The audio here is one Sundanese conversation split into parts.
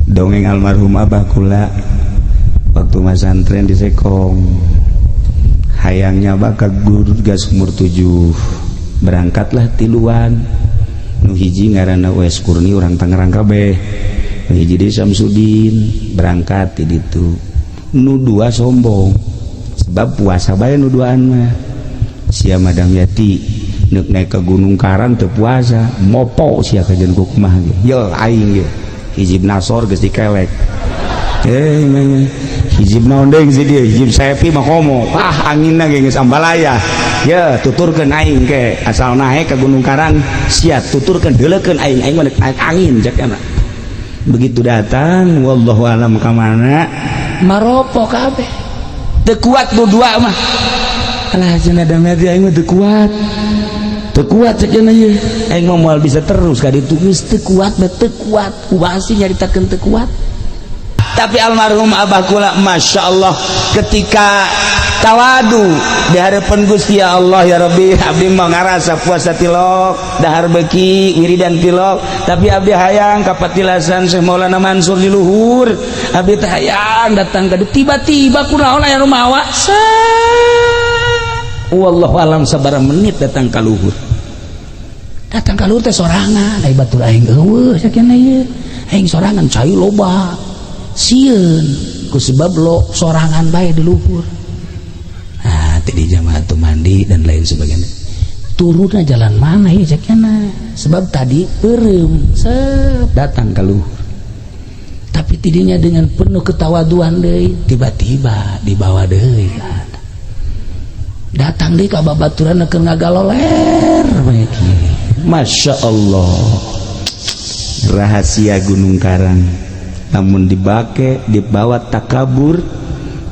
Dongeng almarhum abah kula waktu masantren di Sekong, hayangnya bakal guru gas umur 7, berangkatlah tiluan. Nu hiji ngaranna Uwais Kurni, urang Tangerang kabeh, nu hiji di Samsudin. Berangkat di ditu, nu dua sombong sebab puasa bae. Nu duaan mah sia madam yati neuk naik ke Gunung Karang teu puasa, mopo sia kajian ku kumaha ge. Ye aing ye hizib nasor geus dikelek, eh hizib naon deui geus dieu, hizib sepi mah komo ah anginna ge geus ambalaya. Ya tuturkeun aing ke asal naik ke Gunung Karang, sia tuturkeun deuleukeun aing, aing mah naik angin cek mah. Begitu datang, wallahu alam ka mana, maropo kabeh, teu kuat nu dua mah. Alah cenah damai aing mah teu kuat, teu kuat cek cenah ieu, aing mah moal bisa terus ka ditu, geus teu kuat mah teu kuat. Kumaha sih nyaritakeun teu kuat? Tapi almarhum abah kula, masya Allah, ketika tawadu di hadapan Gusti, "Ya Allah, ya Rabbi, abdi mah ngarasa puasa tilok, dahar beki, wiridan tilok, tapi abdi hayang ka patilasan Syekh Maulana Mansur di luhur, abdi teh hayang datang ka." Tiba-tiba kunaon aya nu mawa, wallahu alam sabaraha menit datang ka luhur. Datang ka luhur teh sorangan, ai batur aing eueuh sakieu ieu, aing sorangan, cai loba sieun ku sebab lo sorangan bae di luhur. Nah, tadi jamaah tuh mandi dan lain sebagainya, turunnya jalan mana ya cekna, sebab tadi peureum set datang ke luhur. Tapi tidinya dengan penuh ketawaduan deui, tiba-tiba dibawa deui, datang deui ka babaturan keur ngagaloler bae. Masya Allah, rahasia Gunung Karang, namun dibake dibawa takabur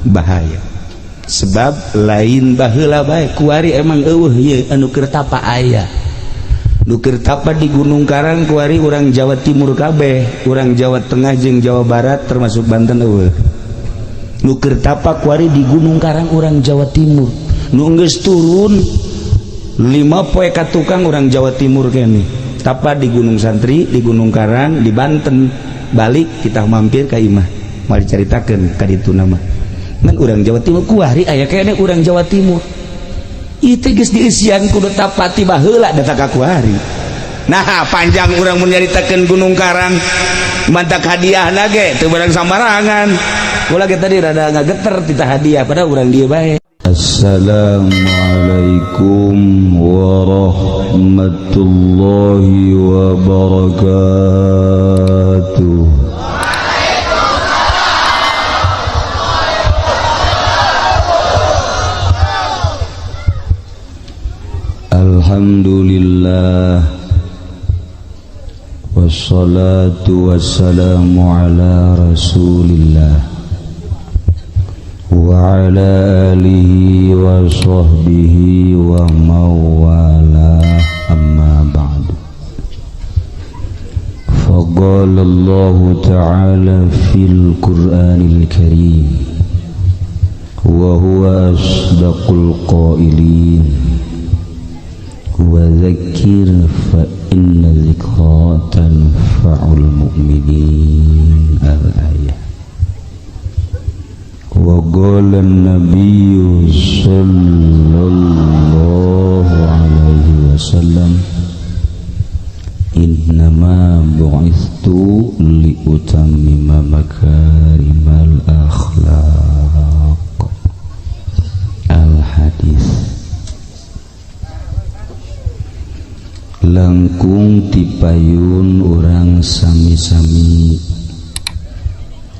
bahaya, sebab lain baheula bae, kuari emang eueuh ieu anu keur tapa. Aya nu keur tapa di Gunung Karang kuari urang Jawa Timur kabeh, urang Jawa Tengah jeung Jawa Barat termasuk Banten eueuh. Nu keur tapa kuari di Gunung Karang urang Jawa Timur, nu geus turun 5 poe ka tukang urang Jawa Timur kene tapa di Gunung Santri, di Gunung Karang, di Banten. Balik kita mampir ke imah, mau diceritakan ka ditu nama ngan urang Jawa Timur kuari aya kene urang Jawa Timur itu geus dieusian kudu tapati baheula datang ka kuari. Nah, panjang urang mun nyaritakeun Gunung Karang, mantak hadiah ge teu barang sambarangan. Kula ge tadi rada ngageter tita hadiah pada urang dieu bae. Assalamualaikum warahmatullahi wabarakatuh. Alhamdulillah, wassalatu wassalamu ala rasulillah wa ala alihi wa sahbihi wa mawala, amma ba'du. Faqala Allah ta'ala fil Qur'anil Karim wa huwa asdaqul qailin, wa dzakir fa inna dzikra tanfa'ul mu'minin, al-ayah. Wa qala an-nabiy sallallahu alaihi wasallam, innama bu'ithtu liutammima makarimal akhlaq, al-hadis. Langkung tipayun urang sami-sami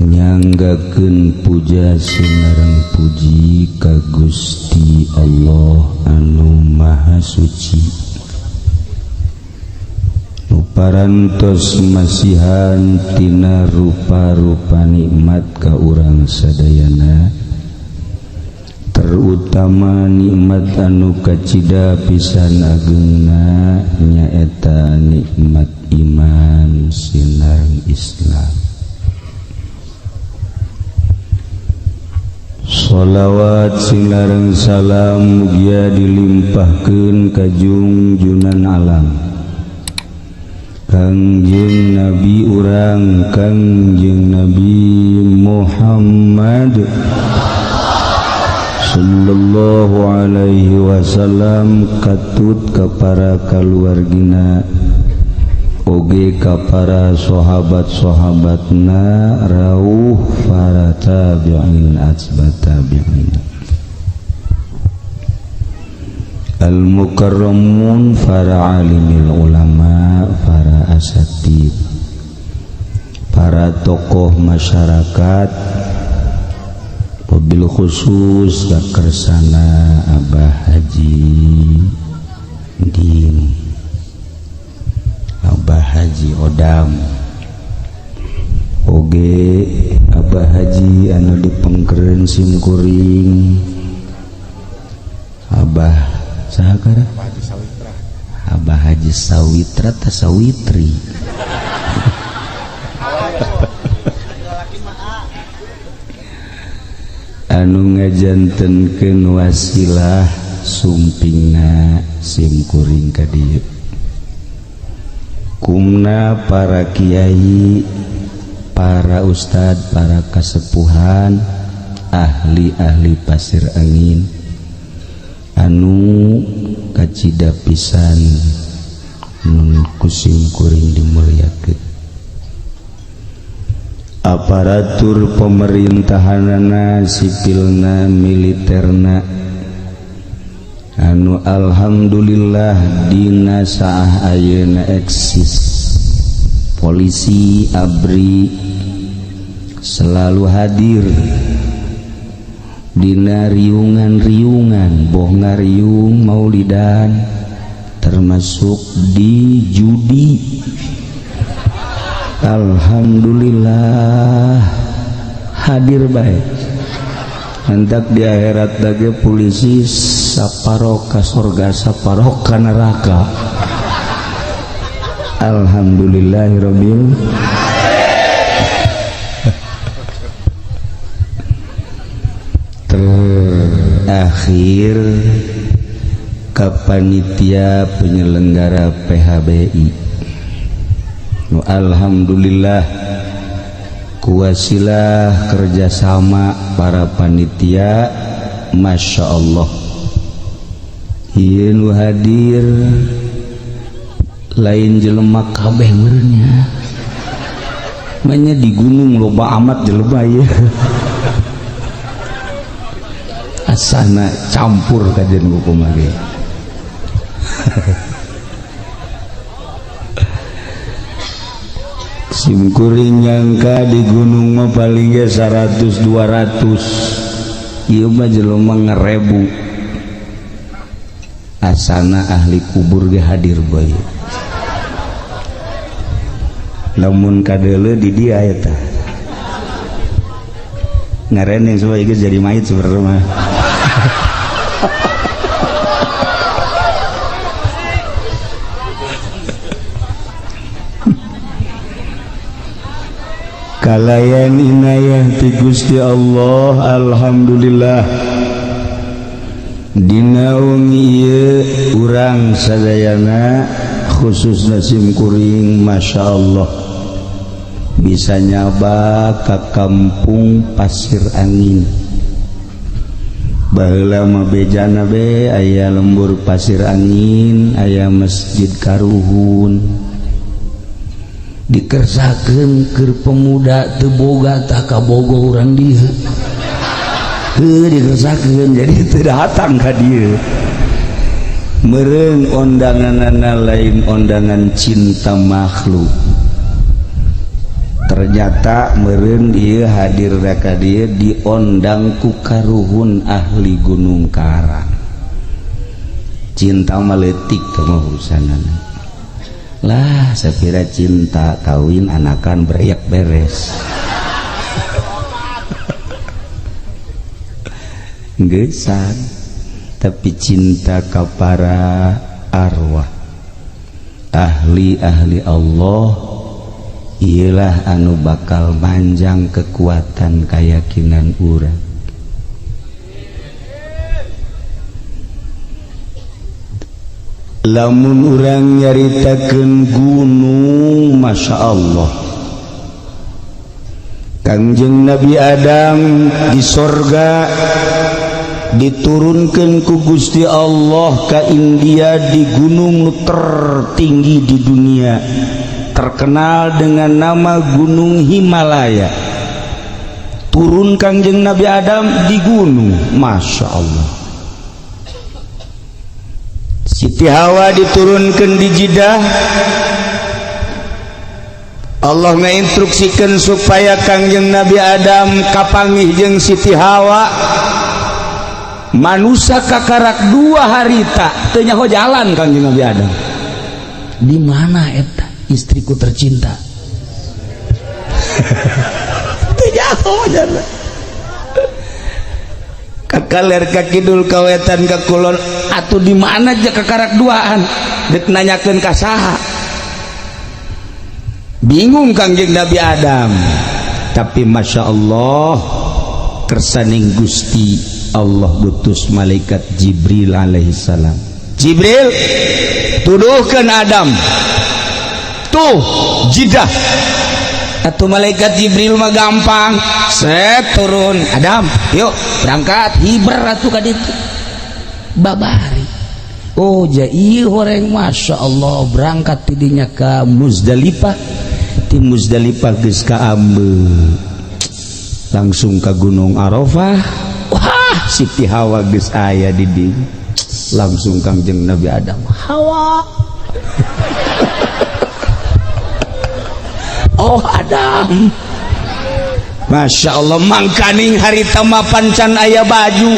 nyanggakeun puja sinareng puji ka Gusti Allah anu Maha Suci, nu parantos masihan tina rupa-rupa nikmat ka urang sadayana, terutama nikmat anu kacida pisan agengna nyaeta nikmat iman sinareng Islam. Sholawat sinareng salam mugia dilimpahkeun ka junjunan alam, Kangjeng Nabi urang Kangjeng Nabi Muhammad sallallahu alaihi wasallam katut ka para kaluargina oge ka para sahabat-sahabatna rauh para tabi'in atba tabi'in al-mukarramun para alimil ulama para asatid para tokoh masyarakat wabil khusus kakersana Abah Haji Din Abah Haji Odam oge Abah Haji anu dipengkeren simkuring Abah saha Abah Haji Sawitra ta Sawitri anu ngajantenkeun wasilah sumpingna simkuring ka dieu kumna para kiai para ustad para kasepuhan ahli-ahli pasir angin anu kacida pisan nun kusim kuring dimuliakeun aparatur pemerintahanana sipilna militerna anu alhamdulillah dina saah ayeuna eksis polisi ABRI selalu hadir dina riungan-riungan boh ngariung maulidan termasuk di judi. Alhamdulillah hadir baik hendak di akhirat lagi polisi saparoka surga saparoka neraka. Alhamdulillahirabbil terakhir ka panitia penyelenggara PHBI. Alhamdulillah kuwasilah kerjasama para panitia Masya Allah ieu nu hadir lain jelema kabeh meureunnya manya di gunung loba amat jelema ieu asana campur kajian kumaha ge. Simkuring nyangka di gunung mah paling ge 100 200 ieu mah jelema ngerebu asana ahli kubur ge hadir bae lamun kadeuleu di dia eta ngareneng semua ieu jadi mayit sebenarnya mah. Kalayan inayah ti Gusti Allah alhamdulillah dina wengi ieu urang sadayana khususna simkuring Masya Allah bisa nyaba ka kampung Pasir Angin. Baheula mah bejana be aya lembur Pasir Angin aya masjid Karuhun dikersakeun keur pemuda teu boga tah kabogo urang dieu heuh dikersakeun jadi teu datang ka dieu meureun ondanganana lain ondangan cinta makhluk ternyata meureun ieu hadir ka dieu diondang ku karuhun ahli Gunung Karang cinta mah leutik teh mah urusanana lah saya kira cinta kawin anakan beriak beres gesan tapi cinta ka para arwah ahli-ahli Allah ialah anu bakal manjang kekuatan keyakinan urang. Lamun urang nyaritakeun gunung, Masya Allah, Kangjeng Nabi Adam di sorga diturunkan ku Gusti Allah ke India di gunung tertinggi di dunia, terkenal dengan nama Gunung Himalaya. Turun Kangjeng Nabi Adam di gunung, Masya Allah. Siti Hawa diturunkan di Jeddah. Allah ngainstruksikan supaya Kangjeng Nabi Adam kapanggih jeung Siti Hawa. Manusia kakarak 2 harita teu nyaho jalan Kangjeng Nabi Adam. Di mana eta istriku tercinta? Teu nyaho jalan. Ka kaler ka kidul, ka wetan, ka kulon, atuh di mana aja kakarak duaan dek nanyakeun ka saha. Bingung Kangjeng Nabi Adam, tapi Masya Allah, kersaning Gusti Allah gutus malaikat Jibril alaihissalam. Jibril, tuduhkan Adam tuh Jidah. Atau malaikat Jibril mah gampang, set turun, Adam yuk berangkat, hiber atuh ka ditu babari. Oh ja ieu horeng, Masya Allah, berangkat tidinya ka Muzdalifah, ti Muzdalifah geus ka Ambe, langsung ke Gunung Arafah. Wah, Siti Hawa geus aya di dieu. Langsung Kangjeng Nabi Adam, Hawa, oh Adam, Masya Allah, mangkaning harita mapan can aya baju,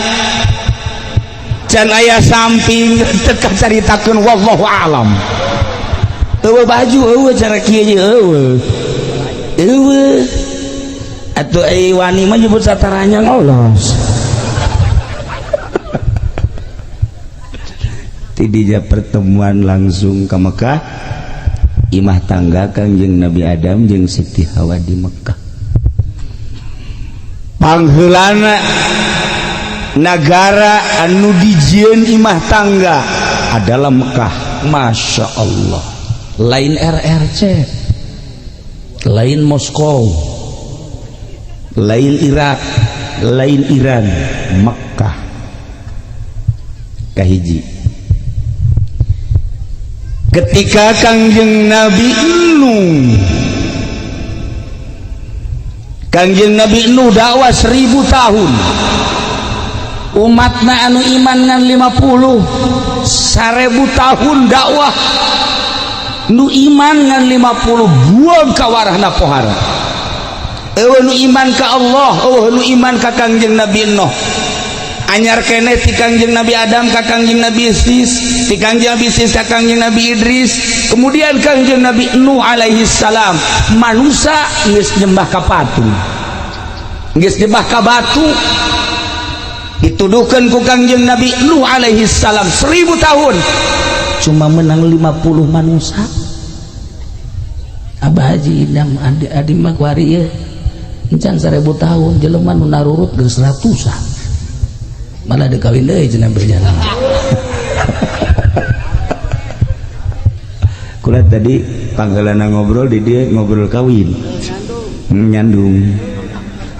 can aya samping, teu kacaritakeun, wallahu alam. Eueuh baju, eueuh cara kieu ye, eueuh eueuh atuh ai wani mah nyebut sataranya ngolos. Tidinya pertemuan langsung ke Mekah, imah tangga Kangjeng Nabi Adam jeung Siti Hawa di Mekah. Pangheulana nagara anu dijieun imah tangga adalah Mekah. Masya Allah, lain RRC, lain Moskow, lain Irak, lain Iran, Mekah kahiji. Ketika Kangjeng Nabi Nuh, Kangjeng Nabi Nuh dakwah 1000 tahun, umatna anu iman ngan 50, 1000 tahun dakwah nu iman ngan 50, buang ka warahna pohara. Eueuh nu iman ka Allah, eueuh nu iman ka Kangjeng Nabi Nuh. Anyar keneh ti Kangjeng Nabi Adam ka Kangjeng Nabi Sis, ti Kangjeng Nabi Sis ka Kangjeng Nabi Idris, kemudian Kangjeng Nabi Nuh alaihi salam. Manusia geus nyembah ka patung, geus nyembah ka batu, dituduhkeun ku Kangjeng Nabi Nuh alaihi salam 1000 tahun cuma menang 50 manusia. Abah Haji Idam adi adi mah kuari ieu encan 1000 tahun jelema nu narurut geus ratusan, malah ada kawin deui cenah berjalan. Kula tadi panggalana ngobrol di dia ngobrol kawin nyandung,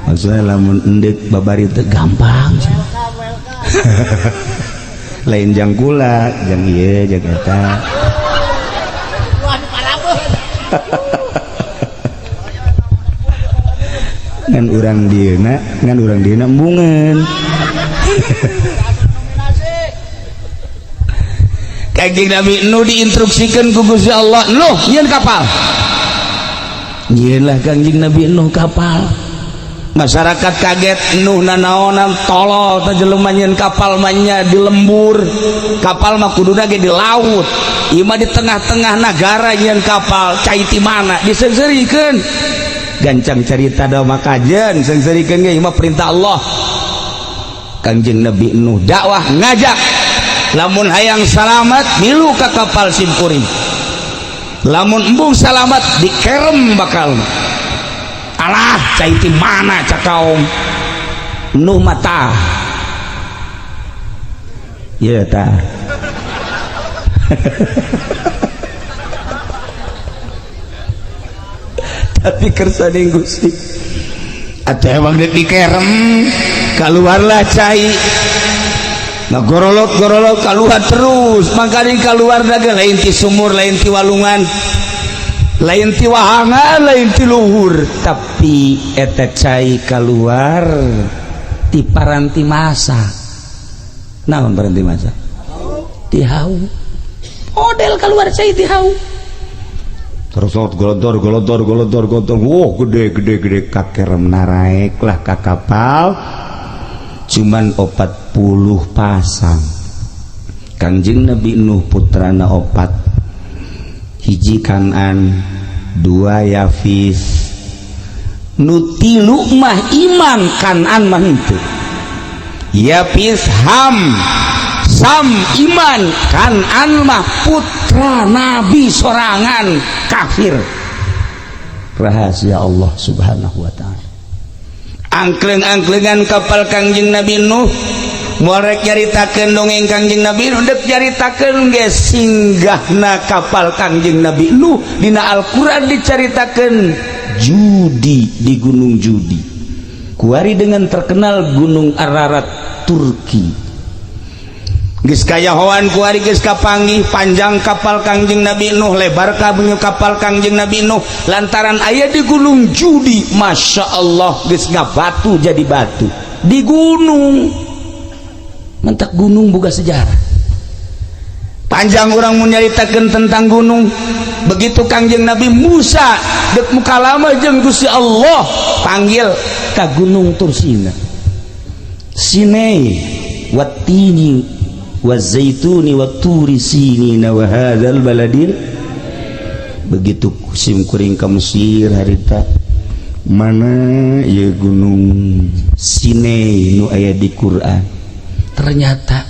maksudnya lamun endek babari teh gampang. Lain jang kula jang ieu jang eta. Ngan urang dieuna, ngan urang dieuna embungeun. Kangjeng Nabi Nuh diinstruksikan ku Gusti Allah, Nuh nyieun kapal. Nyieunlah Kangjeng Nabi Nuh kapal. Masyarakat kaget, Nuh nanaonan tolol teh jelema nyieun kapal mah nya di lembur. Kapal mah kuduna ge di laut. Ieu mah di tengah-tengah nagara nyieun kapal, cai ti mana? Diseungseurikeun. Gancang cerita da mah kajen, seungseurikeun ge ieu mah perintah Allah. Kangjeng Nabi Nuh dakwah ngajak, lamun hayang salamat milu ka kapal simkuring, lamun embung salamat dikerem bakal. Alah cai ti mana cak kaum Nuh mata. Ieu tah. Tapi kersaning Gusti atau emang dek dikerem keluarlah cai ngagorolot gorolot keluar terus makanya keluar daga lain ti sumur lain ti walungan lain ti wahangan lain ti luhur tapi eta cai keluar ti paranti masa. Naon paranti masa? Ti hau model keluar cai ti hau terus golontor golontor golontor golontor wow gede gede gede kakerem naraek lah ka kapal cuman 40 pasang. Kangjeng Nabi Nuh putrana 4, hiji Kanan, 2 Yafis, nu 3 mah iman, Kanan mah henteu. Yafis Ham Sam iman, Kanan mah putra Nabi sorangan kafir. Rahasia Allah Subhanahu wa ta'ala. Angkleng-angklengan kapal Kangjeng Nabi Nuh moal rek nyaritakeun dongeng Kangjeng Nabi Nuh, dek nyaritakeun ge singgahna kapal Kangjeng Nabi Nuh dina Al-Qur'an dicaritakeun Judi di Gunung Judi. Kuari dengan terkenal Gunung Ararat Turki. Geus kayahoan kuari geus kapanggih panjang kapal Kangjeng Nabi Nuh, lebar kapal Kangjeng Nabi Nuh lantaran aya di Gunung Judi. Masya Allah geus ngabatu jadi batu di gunung. Mentak gunung boga sejarah panjang orang mau nyaritakeun tentang gunung. Begitu Kangjeng Nabi Musa dek mukalama jeung Gusti Allah panggil ka Gunung Tursina, Sinai watini wazaituni waturi sinina wa hadzal baladil. Begitu sim kuring ka Mesir harita mana ieu gunung Sinai nu aya di Quran. Ternyata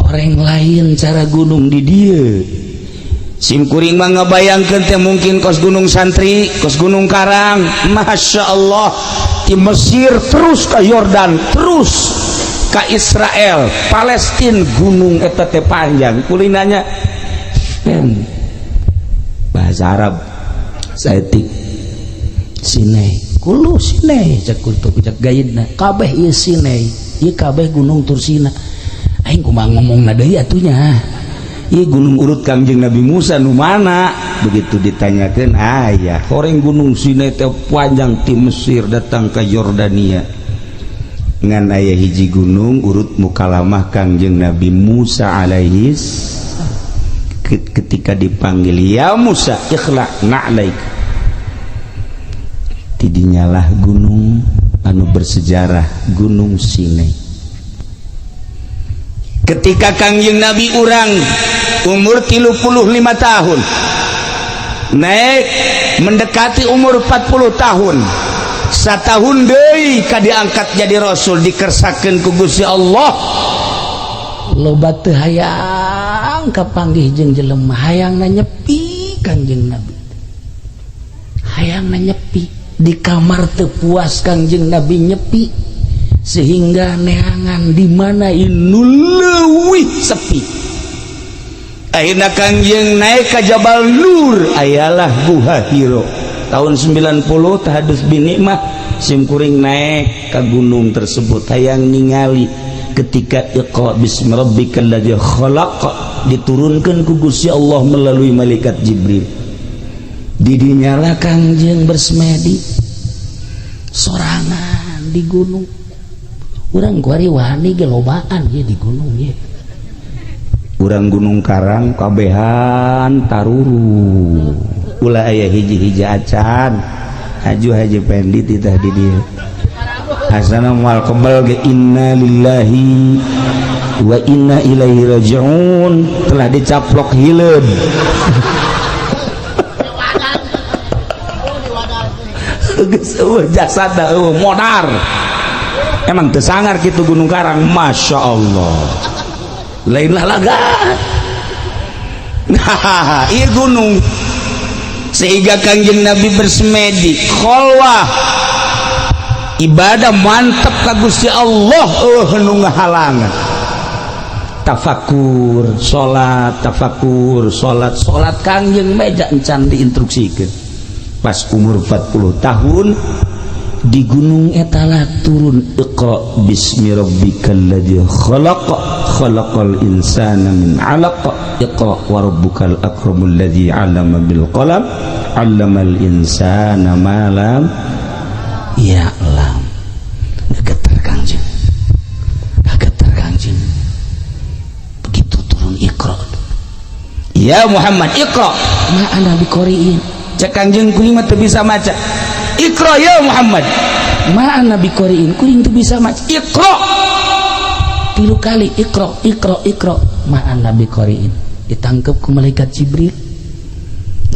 orang lain cara gunung di dieu. Sim kuring mah ngabayangkeun teh mungkin kos Gunung Santri, kos Gunung Karang. Masya Allah di Mesir terus ke Yordan, terus ke Israel, Palestina, gunung eta teh panjang. Kulinanya bahasa Arab saeutik Sinai, kulu Sinai cek kultu cek gaidna kabeh ieu Sinai, ieu kabeh Gunung Tursina. Aing kumaha ngomongna deui atuh nya. Ieu gunung urut Kangjeng Nabi Musa nu mana? Begitu ditanyakeun aya horeng Gunung Sinai teh panjang ti Mesir datang ke Yordania. Ngan aya hiji gunung urut mukalamah Kangjeng Nabi Musa alaihis ketika dipanggil ya Musa ikhla na'laik. Tidinyalah gunung anu bersejarah Gunung Sinai. Ketika Kangjeng Nabi urang umur 35 tahun naik mendekati umur 40 tahun, satahun deui ka diangkat jadi rasul dikersakeun ku Gusti Allah. Loba teu hayang kapanggih jeung jelema, hayangna nyepi Kangjeng Nabi, hayangna nyepi di kamar teu puas Kangjeng Nabi nyepi sehingga neangan di mana nu leuwih sepi. Akhirnya Kangjeng naik ke Jabal Nur, ayalah Guha Hiro tahun 90 tahadus binikmah sim kuring naik ke gunung tersebut hayang ningali ketika Iqra bismi rabbikal ladzi khalaq diturunkan ku Gusti Allah melalui malaikat Jibril. Didinyalah Kangjeng bersemedi sorangan di gunung. Urang kuari wani ge lobaan ye di gunung ye. Urang Gunung Karang kabehan taruru ulah aya hiji-hiji acan haju haji pendi titah di dieu asana moal kebal ge inna lillahi wa inna ilaihi rajiun telah dicaplok hileud. Geus eueuh jasad eueuh modar. Emang teu sangar kitu Gunung Karang, Masya Allah lainlah laga. Nah, ieu gunung sehingga Kangjeng Nabi bersemedi kholwah ibadah mantep ka Gusti Allah, eueuh nu ngahalangan. Tafakur, salat, tafakur, salat, salat Kangjeng meja encan diinstruksikeun. Pas umur 40 tahun di gunung etala turun Iqra bismi rabbikal ladzi khalaq, khalaqal insana min 'alaq, iqra wa rabbukal akramul ladzi 'allama bil qalam, 'allamal insana ma lam ya'lam. Geter Kangjeng, geter Kangjeng. Begitu turun Iqra, ya Muhammad iqra, ma ana biqoriin. Cek Kangjeng, kuring mah teu bisa maca. Iqra ya Muhammad, ma ana biqoriin, kuring teu bisa maca. Iqra tilu kali, iqra, iqra, iqra, ma ana biqoriin. Ditangkep ku malaikat Jibril,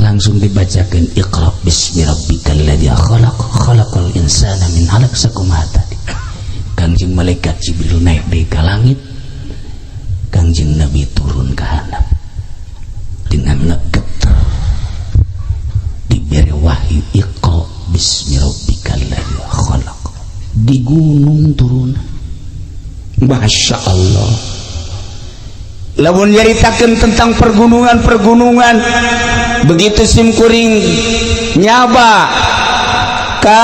langsung dibacakan Iqra bismi rabbikal ladzi khalaq, khalaqal insana min 'alaq. Sakumaha tadi Kangjeng malaikat Jibril naik deui ka langit, Kangjeng Nabi turun ke handap dengan ngegeter, diberi wahyu Iqra bismi rabbikal ladzi khalaq di gunung turun. Masya Allah, lamun nyaritakeun tentang pergunungan-pergunungan, begitu sim kuring nyaba ka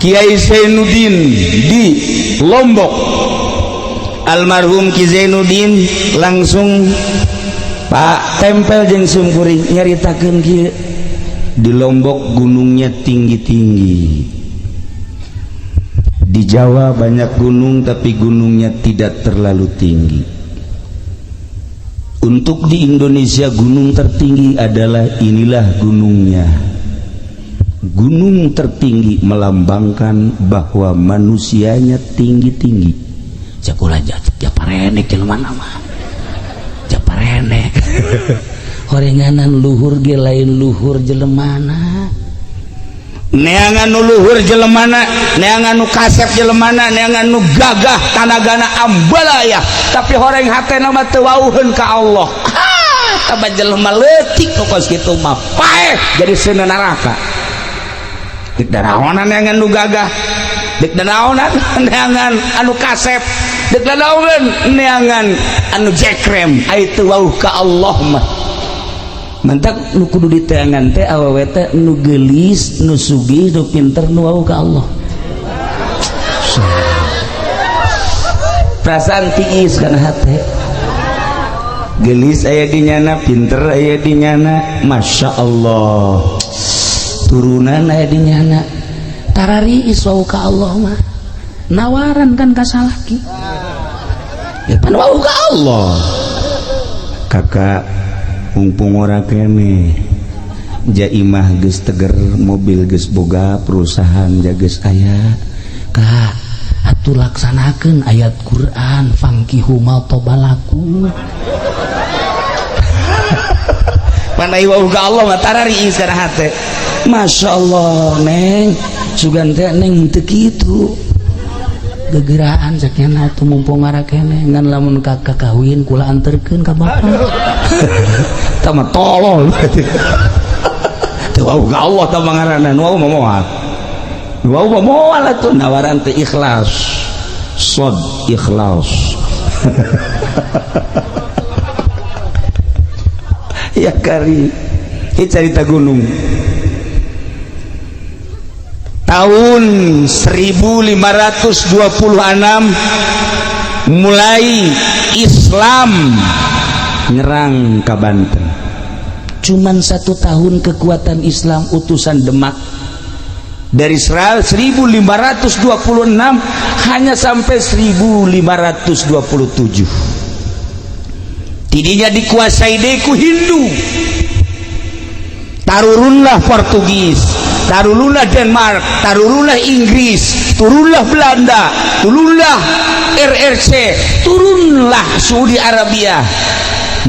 Kiai Zainuddin di Lombok, almarhum Ki Zainuddin langsung Pak tempel jeung sim kuring nyaritakeun kieu, di Lombok gunungnya tinggi-tinggi, di Jawa banyak gunung tapi gunungnya tidak terlalu tinggi. Untuk di Indonesia gunung tertinggi adalah inilah gunungnya. Gunung tertinggi melambangkan bahwa manusianya tinggi-tinggi. Cakula japarenek jelema mah, japarenek horenganan luhur ge lain luhur jelemana, neangan nu luhur jelemana, neangan nu kasep jelemana, neangan nu gagah tanagana ambalaya, tapi horeng hatena mah teu wauheun ka Allah. Ah, taba jelema leutik kos kitu mah paeh jadi seuneu neraka. Dik daraonan neangan nu gagah, dik daraonan neangan anu kasep, dik daraonan neangan anu jekrem, ai teu wauh ka Allah mah. Mantak nu kudu diteangan teh awewe teh nu geulis, nu sugih, nu pinter, nu wau ka Allah. Perasaan tiis kana hate. Geulis aya di nyana, pinter aya di nyana, Masya Allah. Turunan aya di nyana. Tarariis wau ka Allah mah. Nawaran kan ka salaki. Ya pan wau ka Allah. Kakak mumpung ora kene, Jaimah geus teger, mobil geus boga, perusahaan geus aya. Kak, atuh laksanakeun ayat Quran fankihu ma tobalakum. Pandai wau ka Allah mah tarariis kana hate. Masya Allah, neng, sugan teh neng teu kitu. Gegeraan ceknya atuh mumpung ngara kene, ngan lamun kakak kawin kula anterkeun ka bapak. Tama tolol berarti. Teu wau ka Allah tah ngaranna, nu wau mah moal. Nu wau mah moal atuh nawaran teh ikhlas. Sod ikhlas. Ya kari, ini cerita gunung. Tahun 1526 mulai Islam nyerang ke Banten. Cuman satu tahun kekuatan Islam utusan Demak dari 1526 hanya sampai 1527. Tidinya dikuasai deku Hindu, tarurunlah Portugis, tarurunlah Denmark, tarurunlah Inggris, turunlah Belanda, turunlah RRC, turunlah Saudi Arabia,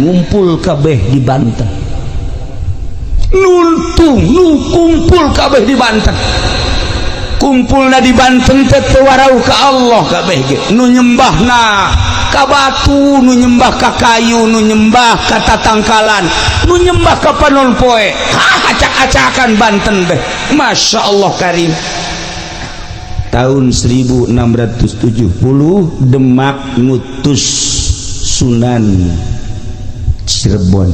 ngumpul kabeh di Banten. Nuntung nu kumpul kabeh di Banten. Kumpulna di Banten teh teu warau ka Allah kabeh ge. Nu nyembahna ka batu, nu nyembah ka kayu, nu nyembah ka tatangkalan, nu nyembah ka panon poe. Acak-acakan Banten deh. Masya Allah karim. Tahun 1670 Demak ngutus Sunan Cirebon,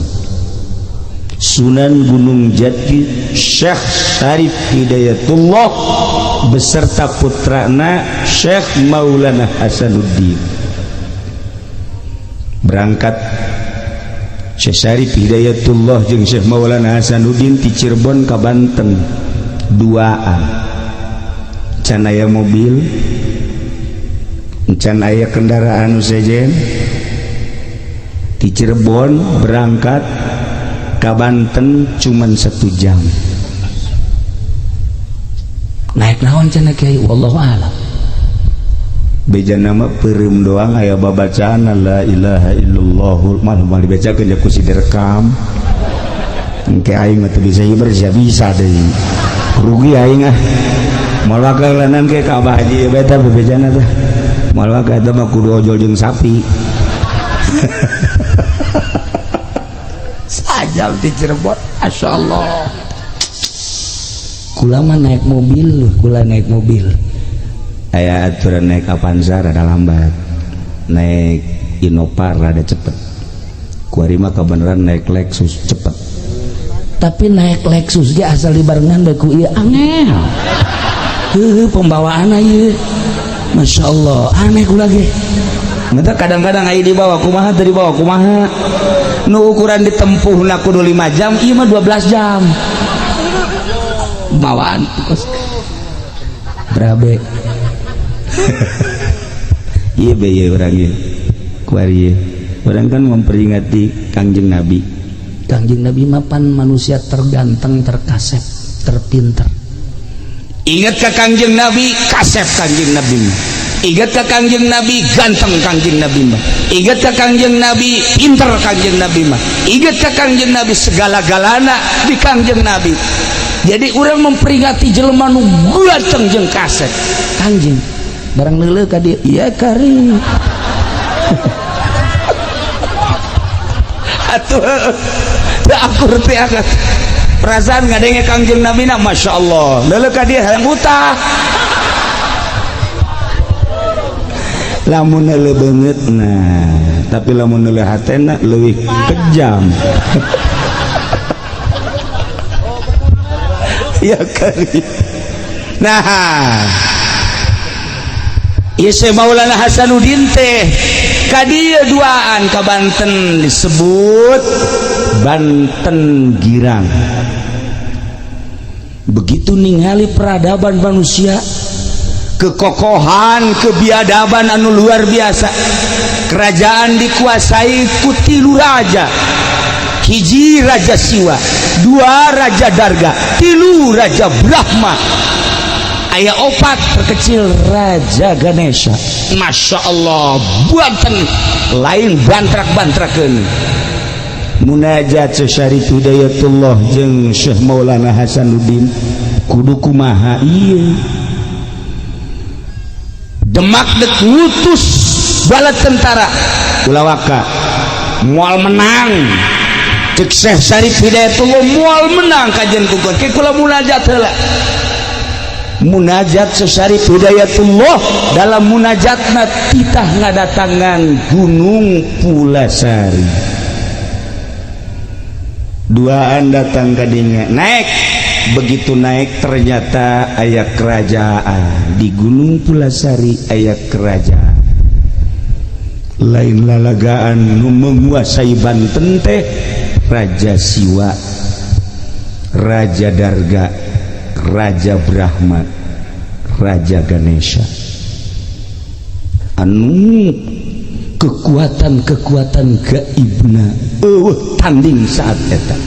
Sunan Gunung Jati, Syekh Syarif Hidayatullah beserta putrana Syekh Maulana Hasanuddin. Berangkat Syekh Syarif Hidayatullah jeung Syekh Maulana Hasanuddin di Cirebon ke Banten duaan. Can aya mobil, can aya kendaraan sejen. Di Cirebon berangkat ke Banten cuman 1 jam. Naik naon cenah, Kiai? Wallahu a'lam. Beja nama peureum doang, aya babacaan la ilaha illallah malah malah dibacakeun ya ku si direkam. Engke aing mah teu bisa hiber sia, bisa deui rugi aing ah. Moal bakalanan ke ka Abah Haji beta bebejana teh, moal bakal eta mah kudu ojol jeung sapi. Sajam di Cirebon, Masya Allah. Kula mah naik mobil, kula naik mobil. Aya aturan, naik Avanza rada lambat, naik Innova rada cepet. Kuari mah kebenaran naik Lexus cepet. Tapi naik Lexus ge asal dibarengan bae ku ieu angel. Heuh, pembawaan ieu. Masya Allah, aneh kula ge. Mata kadang-kadang aya dibawa kumaha teu dibawa kumaha. Nu ukuran ditempuhna kudu 5 jam, ieu mah 12 jam. Bawaan kos. Berabe. Iya be ieu urang ieu. Kuari ieu. Urang kan memperingati Kangjeng Nabi. Kangjeng Nabi mapan manusia terganteng, terkasep, terpinter. Ingat ke Kangjeng Nabi, kasep Kangjeng Nabi. Ingat ke Kangjeng Nabi, ganteng Kangjeng Nabi mah. Ingat ke Kangjeng Nabi, pinter Kangjeng Nabi mah. Ingat ke Kangjeng Nabi, segala-galana di Kangjeng Nabi. Jadi orang memperingati jelema nu ganteng jeung kasep. Kangjeng barang leuleuh ka dieu, iya kari. Atuh teu akur teh akat. Perasaan ngadenge Kangjeng Nabi na Masya Allah. Leuleuh ka dieu hayang utah. Lamun leuleuh beungeut nah, tapi lamun leuleuh hatena leuwih kejam. Ya kali. Nah, ieu Syekh Maulana Hasanuddin teh ka dieu duaan ka Banten disebut Banten Girang. Begitu ningali peradaban manusia, kekokohan, kebiadaban anu luar biasa. Kerajaan dikuasai ku 3 raja. Hiji Raja Siwa, 2 Raja Darga, 3 Raja Brahma, aya 4 terkecil Raja Ganesha. Masya Allah, Banten lain bantrak-bantrakeun. Munajat Syarif Hidayatullah jeung Syekh Maulana Hasanuddin kudu kumaha ieu. Demak dek ngutus bala tentara ulah waka moal menang. Cek Syekh Syarif Hidayatullah moal menang kajian kukur ke kula munajat heula. Munajat Syekh Syarif Hidayatullah dalam munajatna titah ngadatangan Gunung Pulasari. Duaan datang kadinya naik, begitu naik ternyata aya kerajaan di Gunung Pulasari, aya kerajaan lain lalagaan nu menguasai Banten teh Raja Siwa, Raja Darga, Raja Brahma, Raja Ganesha. Anu kekuatan-kekuatan gaibna eueuh tanding saat eta.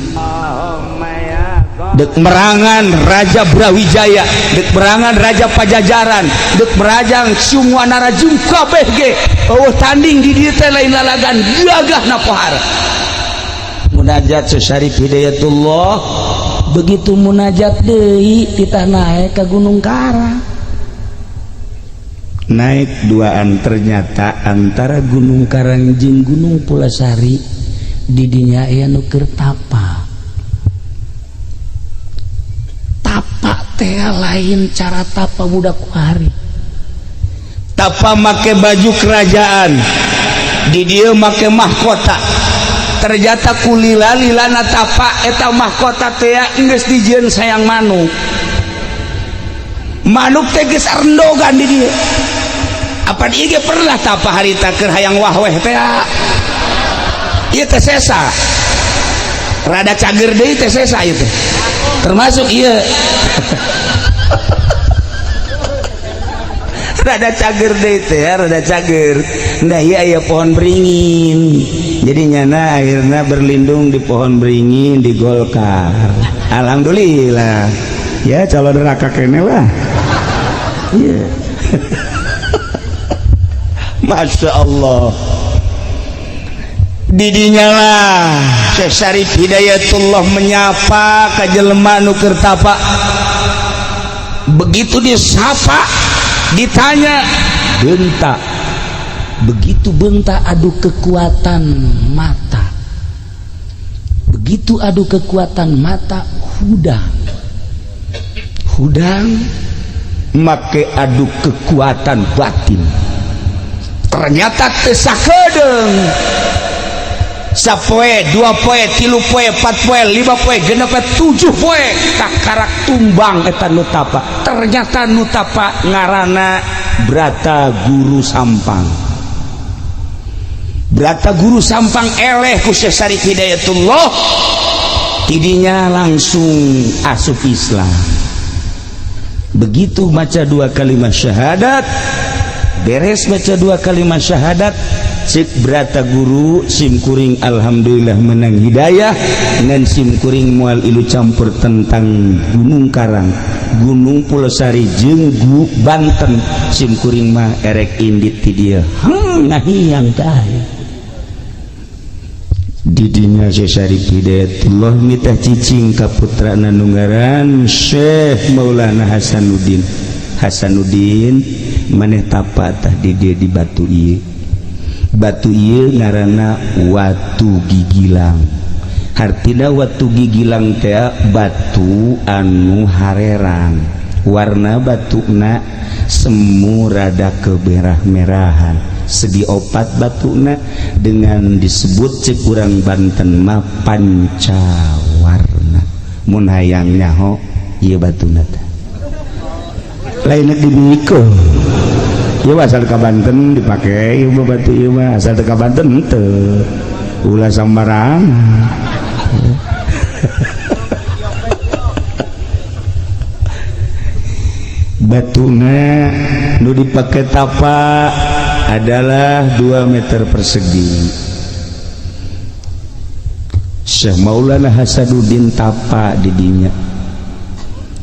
Dek merangan Raja Brawijaya, dek merangan Raja Pajajaran, dek merajang semua narajung kabeh ge eueuh tanding di dieu teh lain lalagan gagahna pohara. Munajat Syarif Hidayatullah begitu munajat deui titah naik ke Gunung Karang. Naik duaan ternyata antara Gunung Karang jeung Gunung Pulasari di dinya aya nu keur tapa. Tapa teh lain cara tapa budak kuari. Tapa make baju kerajaan, di dieu make mahkota. Ternyata kulila lilana tapa eta mahkota teh geus dijieun sayang manuk. Manuk teh geus rendogan di dieu. Apa ieu ge pernah tapa harita keur hayang wahweh teh. Ieu teh sesa. Rada cager deui teh sesa ieu teh. Termasuk ieu. Rada cager deui teh, rada cager. Nah iya aya pohon beringin. Jadi nyana akhirnya berlindung di pohon beringin di Golkar. Alhamdulillah. Ya calon neraka kene lah. Iya. Masya Allah. Didinya lah Syekh Syarif Hidayatullah menyapa ka jelema nu keur tapa. Begitu disapa, ditanya bentak. Begitu bentak adu kekuatan mata. Begitu adu kekuatan mata hudang. Hudang make adu kekuatan batin. Ternyata teu sakedeung. Sapoe, dua poe, tilu poe, empat poe, lima poe, genep poe, tujuh poe kakarak tumbang eta nu tapa. Ternyata nu tapa ngaranna Brata Guru Sampang. Brata Guru Sampang eleh ku Syekh Syarif Hidayatullah, tidinya langsung asup Islam. Begitu maca dua kalimat syahadat, beres baca dua kalimat syahadat, cek Brata Guru simkuring alhamdulillah menang hidayah ngan simkuring mual ilu campur tentang Gunung Karang, Gunung Pulosari jeung Banten, simkuring mah erek indit ti dieu. Ngahiyang tah. Didinya Syekh Syarif Hidayatullah mitah cicing ka putrana nu ngaran Syekh Maulana Hasanuddin. Hasanuddin maneh tapa tah di dieu di batu ieu. Batu ieu ngaranna Watu Gigilang. Hartina Watu Gigilang teh batu anu harerang. Warna batuna semu rada kemerah-merahan. Segi opat batuna dengan disebut cek urang Banten mah pancawarna. Mun hayang nyaho ieu batuna teh. Lain dibiko. Ieu asal ka Banten dipake ieu batu ieu mah, asal ka Banten henteu. Ulah sambarangan. Batuna nu dipake tapa adalah 2 meter persegi. Syekh Maulana Hasanuddin tapa di dinya.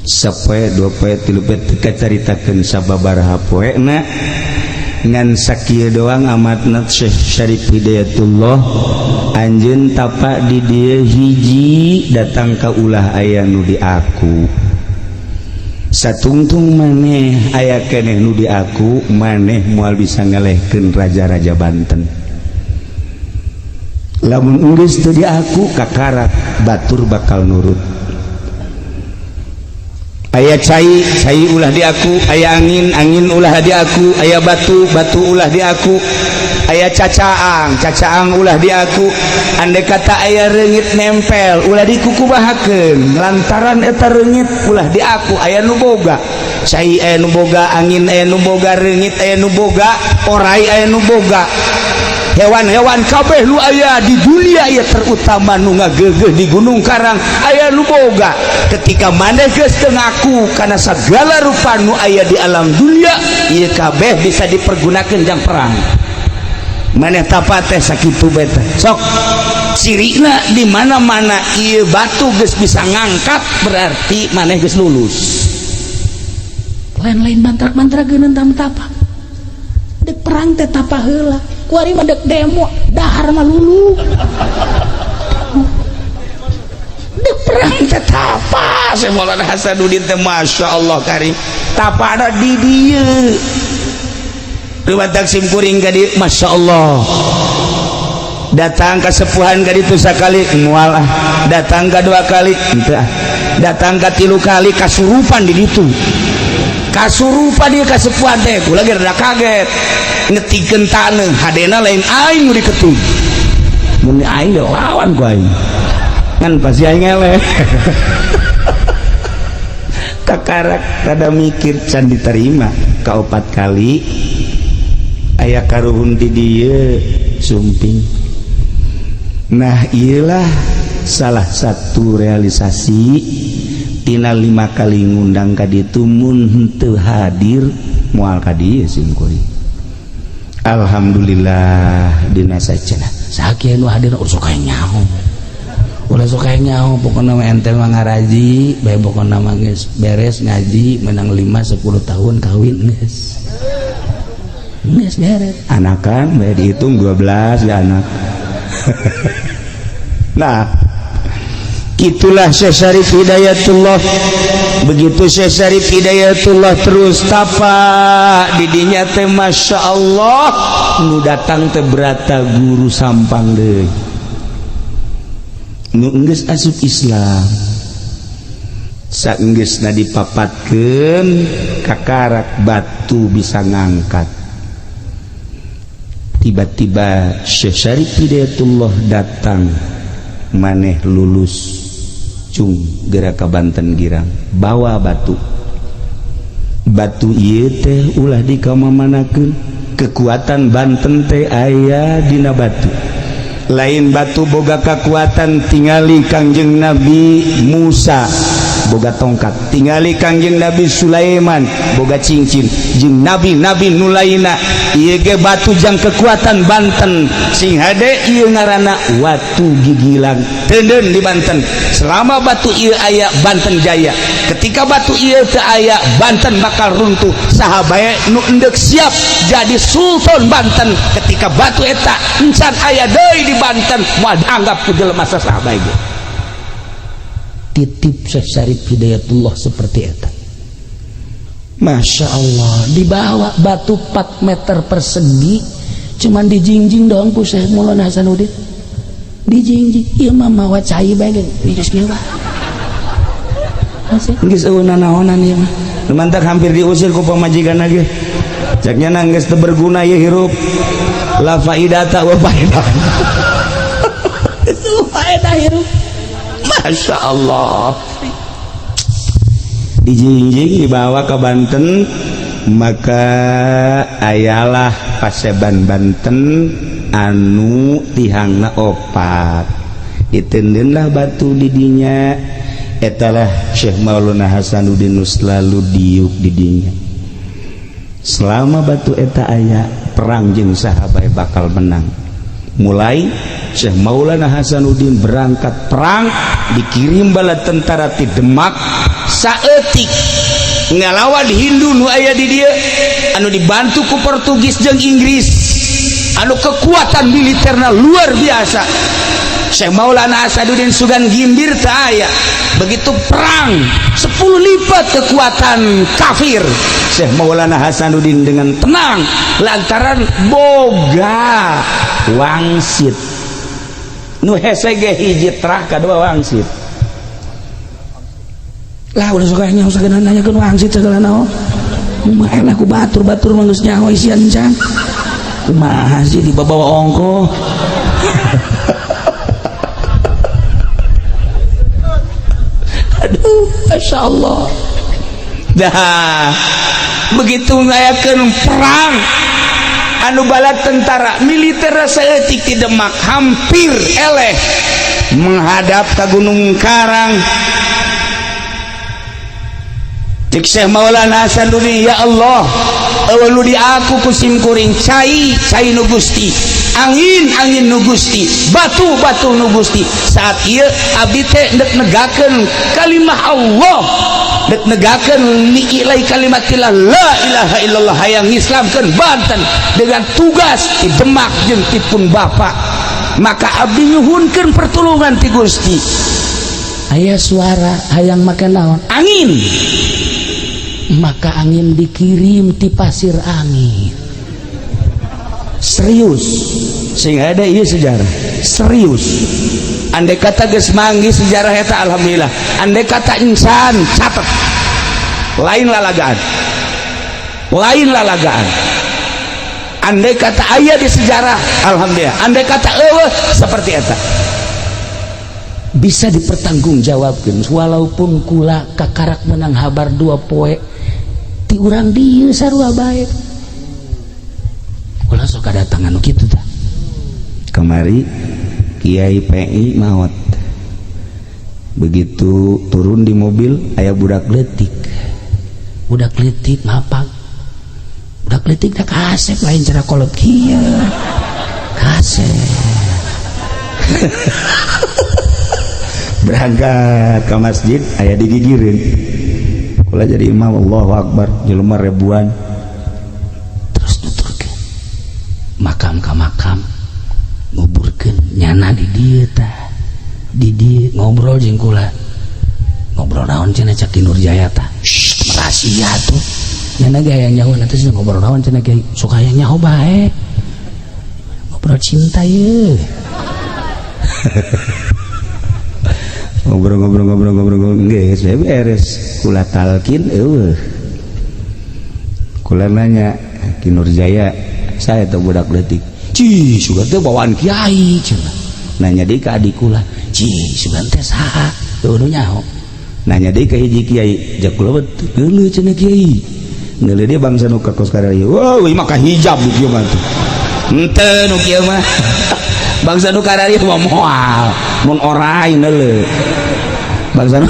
Sapoe, dua poe, tilu poe teu kacaritakeun sababaraha poena ngan sakieu doang amatna Syekh Syarif Hidayatullah anjeun tapa di dieu hiji datang ka ulah aya nu di aku. Satungtung maneh aya keneh nu di aku, maneh moal bisa ngalehkeun raja-raja Banten. Lamun geus teu di aku kakarak batur bakal nurut. Aya cai, cai ulah di aku, aya angin, angin ulah di aku, aya batu, batu ulah di aku, aya cacaang, cacaang ulah di aku. Andai kata aya reungit nempel, ulah dikukubahakeun, lantaran eta reungit ulah di aku, aya nu boga. Cai aya nu boga, angin aya nu boga, reungit aya nu boga, orai aya nu boga. Hewan-hewan kabeh nu aya di dunia ieu terutama nu ngageugeuh di Gunung Karang aya nu boga. Ketika maneh geus teu ngaku kana sagala rupa nu aya di alam dunia ieu kabeh bisa dipergunakeun jang perang. Maneh tapa teh sakitu bae teh. Sok cirina di mana-mana ieu batu geus bisa ngangkat berarti maneh geus lulus. Lain-lain mantra-mantra geuneun tapa. Dek perang teh tapa heula. Kuari mah dek demo dahar mah lulu. Dek perang teh tapa Syekh Maulana Hasanuddin teh Masya Allah karim. Tapana di dieu. Rumatak simkuring ka dieu Masya Allah. Datang ka sepuhan ka ditu sakali moal ah. Datang ka dua kali henteu ah. Datang ka tilu kali kasurupan di ditu. Kasurupa dia kasepuhan teh, kula ge rada kaget. Ngetikeun taneuh, hadena lain aing nu diketung. Mun aing ge lawan ku aing. Ngan pasti aing eleh. Kakarak rada mikir can diterima kaopat kali aya karuhun di dieu sumping. Nah, iyalah salah satu realisasi tina 5 kali ngundang ka ditu, mun henteu hadir moal ka dieu sim kuring. Alhamdulillah dina sacenah Sakieu nu hadir ulah sok hayang nyaho, ulah sok hayang nyaho. Pokona mah ente mah ngaraji bae, pokona mah geus beres ngaji menang 5 10 tahun kawin, geus geus beres. Anakan bae dihitung 12 ya anak. Nah, itulah Syekh Syarif Hidayatullah. Begitu Syekh Syarif Hidayatullah terus tapa didinya teh, Masya Allah, nu datang teh berata guru Sampang deui nu enggeus asup Islam. Saenggeusna dipapatkeun, kakarak batu bisa ngangkat. Tiba-tiba Syekh Syarif Hidayatullah datang, "Maneh lulus, cung, gerak ke Banten Girang, bawa batu. Batu ieu teh ulah dikamamanakeun. Kekuatan Banten teh aya dina batu. Lain batu boga kekuatan, tingali Kangjeng Nabi Musa boga tongkat, tingali Kangjeng Nabi Sulaiman boga cincin, jeung nabi-nabi nu lainna. Ieu ge batu jang kekuatan Banten. Sing hade, ieu ngaranna watu gigilang. Teuneun di Banten. Selama batu ieu aya, Banten jaya. Ketika batu ieu teu aya, Banten bakal runtuh. Saha bae nu endek siap jadi sultan Banten, ketika batu eta encan aya deui di Banten, moal dianggap ku jelema saha bae ge." Titip Syekh Syarif Hidayatullah seperti eta. Masya Allah, dibawa batu 4 meter persegi, cuman dijingjing doang ku Syekh Maulana Hasanuddin. Dijingjing, ieu mah mawa cai bae ge geus kieu. Geus eueuh nanaonan ieu mah. Mantak hampir diusir ku pamajikan lagi. Ceknya geus teu berguna ieu hirup. La faidata wa faedah. Itu faedah hirup. Masya Allah. Dijingjing dibawa ke Banten, maka ayalah paseban Banten anu tihangna opat. Ditendenlah batu didinya. Etalah Syekh Maulana Hasanuddin nu selalu diuk didinya. Selama batu eta aya, perang jeung saha bae bakal menang. Mulai Syekh Maulana Hasanuddin berangkat perang, dikirim bala tentara ti Demak saeutik ngalawan Hindu nu aya di dieu anu dibantu ku Portugis jeung Inggris, anu kekuatan militerna luar biasa. Syekh Maulana Hasanuddin sugan gimbir teu aya. Begitu perang 10 lipat kekuatan kafir, Syekh Maulana Hasanuddin dengan tenang lantaran boga wangsit nu hese ge hiji terah kadua wangsit. Lah, udah suka nyaho sagala, nanyakeun wangsit segala naon. Kumaha lah ku batur-batur mah geus nyaho isian can. Kumaha sih dibawa ongko. Aduh, Masya Allah. Dah begitu ngayakeun perang anu bala tentara militer saeutik di Demak hampir eleh menghadap ke Gunung Karang. Cek Syekh Maulana Hasanuddin, "Ya Allah, eueuh nu di aku ku sim kuring, cai cai nu Gusti, angin angin nu Gusti, batu batu nu Gusti. Saat ieu abdi teh ndek negakeun kalimah Allah, dek negakeun li'ilai kalimatillah la ilaha illallah, hayang ngislamkeun Banten dengan tugas di Demak jeung tipun Bapak, maka abdi nyuhunkeun pertolongan ti Gusti." Aya suara hayang make naon? Angin. Maka angin dikirim ti pasir angin. Serius, sehingga ada iya sejarah serius. Andai kata geus manggih sejarah eta, alhamdulillah. Andai kata insan catat, lain lalagaan. Lain lalagaan. Andai kata aya di sejarah, alhamdulillah. Andai kata eueuh, seperti eta Bisa dipertanggungjawabkan, walaupun kula kakarak menang habar 2 poe ti urang dieu sarua bae. Kula sok datangan kitu tah. Kemari Kiai PI maut, begitu turun di mobil aya budak letik. Budak letik ngapak, budak letik dah kasep, lain cara kolot kieu kasep. Berangkat ke masjid aya digigirin, kula jadi imam, Allahu Akbar, jelema ribuan. Terus nuturkeun makam ka makam, nguburkeun nyana di dieu tah, di dieu ngobrol jeung kula. Ngobrol naon cenah? Cak Ki Nurjaya tah. Shh, rahasia tuh. Nyana ge hayang nyaho nanti sih. Ngobrol naon cenah, Kiai? Sok hayang nyaho bae. Ngobrol cinta ye. Ngobrol, ngobrol, ngobrol, ngobrol, ngobrol, geus beres kula talkin, eueuh. Kula nanya Ki Nurjaya, saya tuh budak leutik. Ci, sugan teh bawaan kiai cenah. Nanya deui ka adik kula, ci, sugan teh saha? Tuh nu nyaho. Nanya deui ka hiji kiai, jak kula geuleuh cenah kiai. Ngeuleuh dia bangsa nu ka kos karya. Wah, ieu mah hijab nu kieu mah tuh. Henteu, nu kieu mah. Bangsa nu kararieu mah moal, mun orai neuleuh. Bangsa nu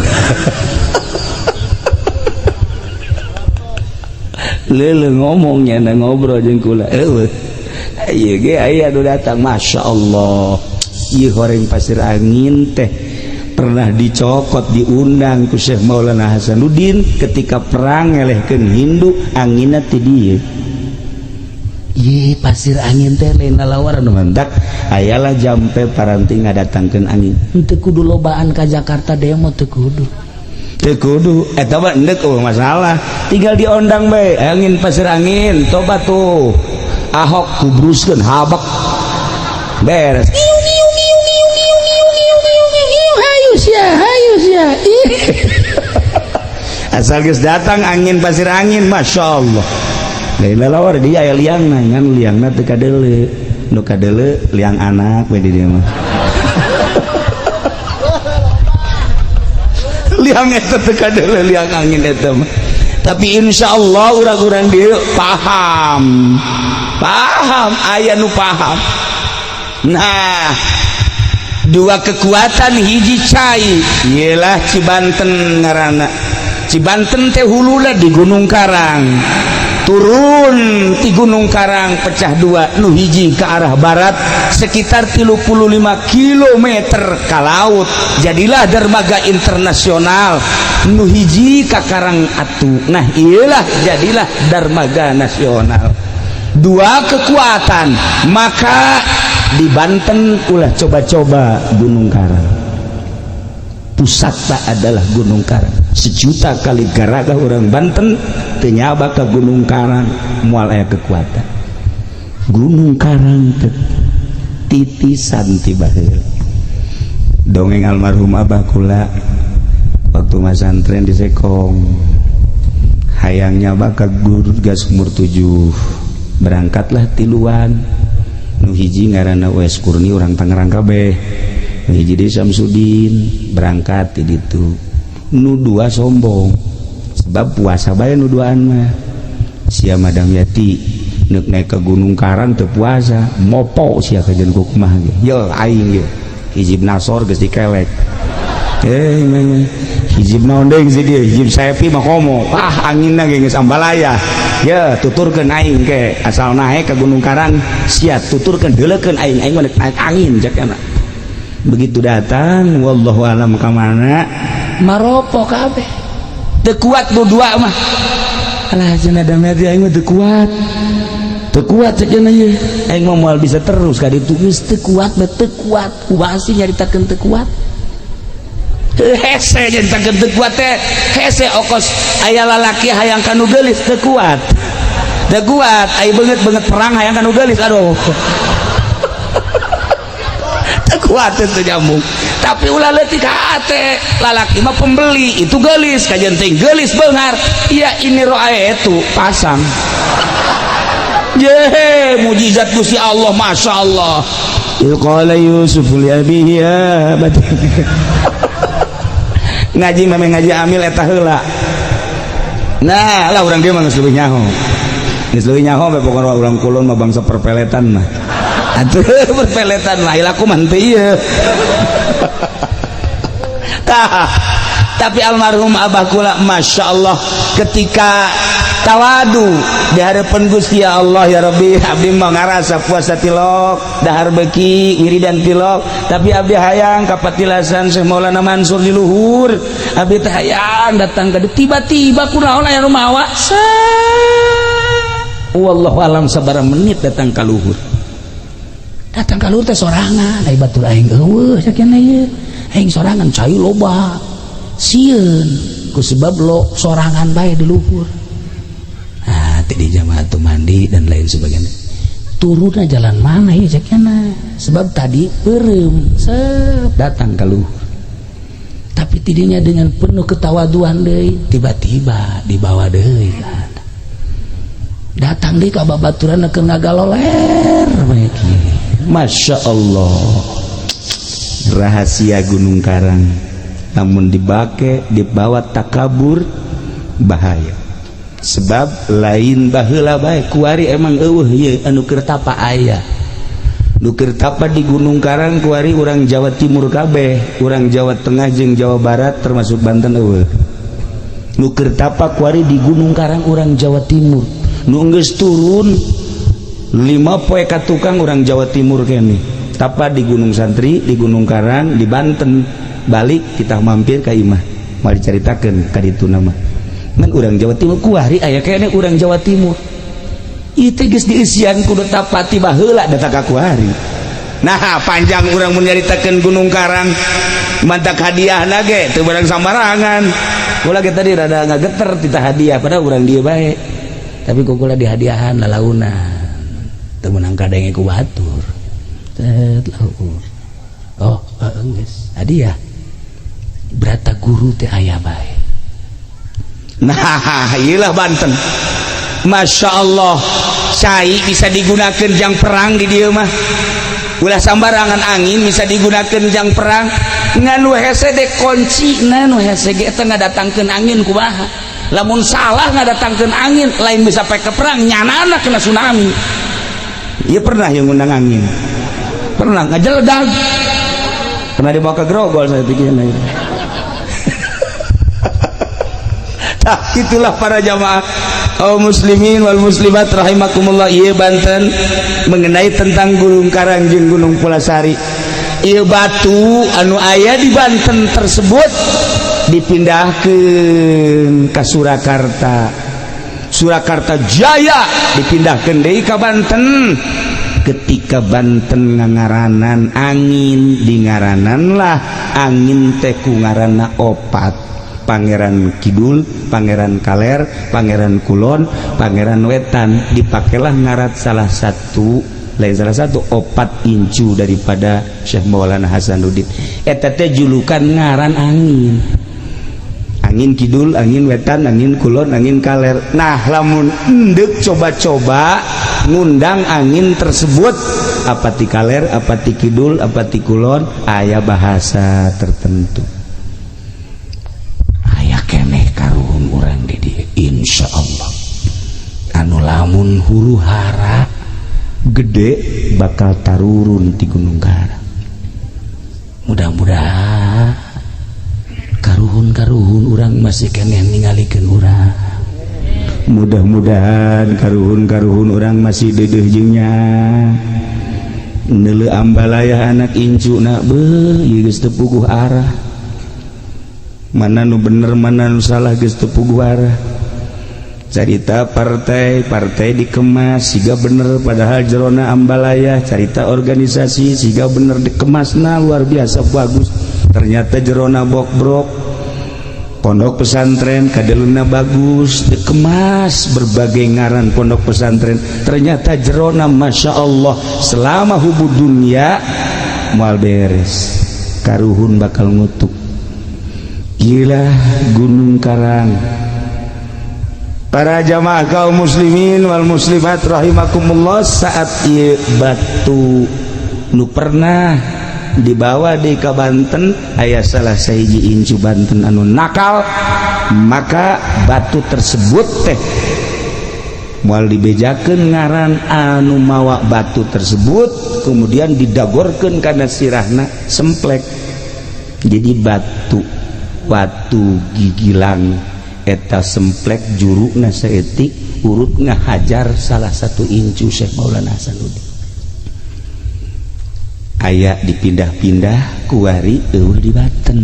leuleuh ngomongnya na ngobrol jeung kula. Eueuh. Ieu ge aya nu datang, Masya Allah. Ieu horeng pasir angin teh pernah dicokot, diundang ku Syekh Maulana Hasanuddin ketika perang ngelehkeun Hindu, anginna ti dieu. Ye, pasir angin teh lain lalawar nu mantak ayalah jampe paranti ngadatangkeun angin. Teu kudu lobaan ka Jakarta demo, teu kudu. Teu kudu eta mah, endek eueuh masalah, tinggal diondang bae angin pasir angin. Toba tuh Ahok kubruskeun habak, beres. Hayu sia, hayu sia. Asal geus datang angin pasir angin, Masya Allah. Lain lalawar, dia aya liangna, ngan liangna teu kadeuleu. Nu kadeuleu liang anak we di dieu mah. Liang eta teu kadeuleu, liang angin eta mah. Tapi insya Allah urang-urang dieu paham, paham, aya nu paham. Nah, dua kekuatan, hiji cai ialah Cibanten ngaranna. Cibanten teh huluna di Gunung Karang. Turun di Gunung Karang pecah dua, nu hiji ke arah barat sekitar 35 km ke laut, jadilah dermaga internasional. Nu hiji ka Karang Atu, nah iyalah jadilah dermaga nasional. Dua kekuatan, maka di Banten ulah coba-coba Gunung Karang. Pusatna adalah Gunung Karang. Sejuta kali garaga orang Banten teu nyaba ka Gunung Karang, moal aya kekuatan. Gunung Karang teh titisan ti baheula. Dongeng almarhum abah kula waktu masantren di Sekong, hayang nyaba ka guru gas umur 7, berangkatlah tiluan. Nu hiji ngaranna Wes Kurni, urang Tangerang kabeh. Nu hiji deui Samsudin, berangkat ti ditu. Nu dua sombong sebab puasa bae nu duaan mah. Sia Madam Yati neuk naik ke Gunung Karang teu puasa, mopo sia kajen ku kumaha ge. Ye aing ye hijib nasor geus dikelek. Eh, hijib naon deui si dieu, hijib saepi mah komo. Ah, anginna ge geus ambalaya. Ye, tuturkeun aing ke asal naik ke Gunung Karang, sia tuturkeun, deuleukeun aing, aing mah naik angin cek eta. Begitu datang, wallahu alam ka mana, maropo kabeh. Teu kuat nu dua mah. Alah cenah Damyati, aing mah teu kuat. Teu kuat cek cenah ieu. Aing mah moal bisa terus ka ditu. Geus teu kuat mah teu kuat, kumaha sih nyaritakeun teu kuat? Hese nyaritakeun teu kuat teh hese, okos aya lalaki hayang ka nu geulis teu kuat. Teu kuat, aya beungeut-beungeut perang hayang ka nu geulis, aduh. Teu Kuat teu nyambung, tapi ulah leutik hate. Lalaki mah pembeli itu gelis, kajian ting gelis beunghar. Ya ini roa itu pasang ye mujizat Gusti Allah, Masya Allah. Qala Yusuf li abihi ya abati, ngaji mah ngaji amil eta heula. Nah lah, urang dia mah geus leuwih nyaho, geus leuwih nyaho we. Pokona urang kulon mah bangsa perpeletan mah atuh, perpeletan mah ilaku mah teu ieu. Tah, tapi almarhum abah kula, Masya Allah, ketika tawadu di hadapan Gusti Allah, ya Rabbi, abdi mah ngarasa puasa tilok, dahar beki, wiridan tilok, tapi abdi hayang kapatilasan Syekh Maulana Mansur di luhur. Abdi teh hayang datang ke, tiba-tiba kunaon aya nu mawa. Wallahu alam sabaraha menit datang ka luhur. Datang ka luhur teh sorangan, ai batur aing eueuh sakieu ieu. Aing sorangan, cai loba. Sieun ku sebab lo sorangan bae di luhur. Nah, di jamaah tuh mandi dan lain sebagainya. Turunnya jalan mana ya cekna? Sebab tadi beureum set datang ke luhur. Tapi tidinya dengan penuh ketawaduan deui, tiba-tiba dibawa deui kan. Datang deui ka babaturan keur ngagaloler bae. Masya Allah, rahasia Gunung Karang, namun dibake dibawa takabur bahaya, sebab lain baheula bae, kuari emang eueuh ieu anu keur tapa. Aya nu keur tapa di Gunung Karang kuari urang Jawa Timur kabeh, urang Jawa Tengah jeung Jawa Barat termasuk Banten eueuh. Nu keur tapa kuari di Gunung Karang urang Jawa Timur, nu geus turun 5 poe ka tukang urang Jawa Timur kene tapa di Gunung Santri, di Gunung Karang, di Banten. Balik kita mampir ka imah, mau diceritakeun ka ditu nama ngan urang Jawa Timur kuari aya kene urang Jawa Timur itu geus dieusian kudu tapa ti baheula datang ka kuari. Nah, panjang urang mun nyaritakeun Gunung Karang, mantak hadiah ge teu barang sambarangan. Kula ge tadi rada ngageter tita hadiah pada urang dieu bae, tapi ku kula dihadiahan lalauna teu meunang kadenge ku batur. Set luhur, oh geus hadiah berata guru teh aya bae. Nah, iyalah Banten, Masya Allah, cai bisa digunakan jang perang di dieu mah, ulah sambarangan. Angin bisa digunakan jang perang, ngan nu hese de kunci. Nah, nu hese ge eta ngadatangkeun angin kumaha? Lamun salah ngadatangkeun angin, lain bisa pake perang, nyanana kena tsunami. Iya, pernah yang ngundang angin, pernah ngajeledag, pernah dibawa ke Grogol saya pikirnya. Nah, itulah para jamaah kaum muslimin wal muslimat rahimakumullah. Ieu Banten mengenai tentang Gunung Karang jeung Gunung Pulasari. Ieu batu anu aya di Banten tersebut dipindahkeun ka Surakarta, Surakarta Jaya dipindahkeun deui ka Banten. Ketika Banten ngangaranan angin, di ngaranan lah angin teh ku ngaranna opat: Pangeran Kidul, Pangeran Kaler, Pangeran Kulon, Pangeran Wetan. Dipakailah ngarat salah satu, lain salah satu, opat incu daripada Syekh Maulana Hasanuddin. Eta teh julukan ngaran angin, angin kidul, angin wetan, angin kulon, angin kaler. Nah, lamun endek coba-coba ngundang angin tersebut, apa ti kaler, apa ti kidul, apa ti kulon, aya bahasa tertentu. Aya keneh karuhun urang di dieu, insyaallah, anu lamun huru hara gede bakal tarurun di Gunung Karang. Mudah-mudahan karuhun-karuhun urang masih keneh ningalikeun urang. Mudah-mudahan karuhun-karuhun urang masih dedeh jeung neuleu ambalaya anak incu nak beuh ieu geus teu puguh arah, mana nu bener, mana nu salah, geus teu puguh arah. Carita partai, partai dikemas siga bener, padahal jerona ambalaya. Carita organisasi siga bener, dikemasna luar biasa bagus, ternyata jerona bokbrok. Pondok pesantren kadeluna bagus, dikemas berbagai ngaran pondok pesantren, ternyata jerona, Masya Allah, selama hubu dunia. Moal beres, karuhun bakal ngutuk. Gila Gunung Karang. Para jamaah kaum muslimin wal muslimat rahimakumullah, saat ieu batu nu pernah dibawa di ka Banten, aya salah sahiji incu Banten anu nakal, maka batu tersebut teh moal dibejakeun ngaran anu mawa batu tersebut, kemudian didagorkeun kana sirahna semplek. Jadi batu batu gigilang eta semplek, jurukna saeutik, urut ngahajar salah satu incu Syekh Maulana Hasanuddin. Aya dipindah-pindah, kuari euweuh di Banten.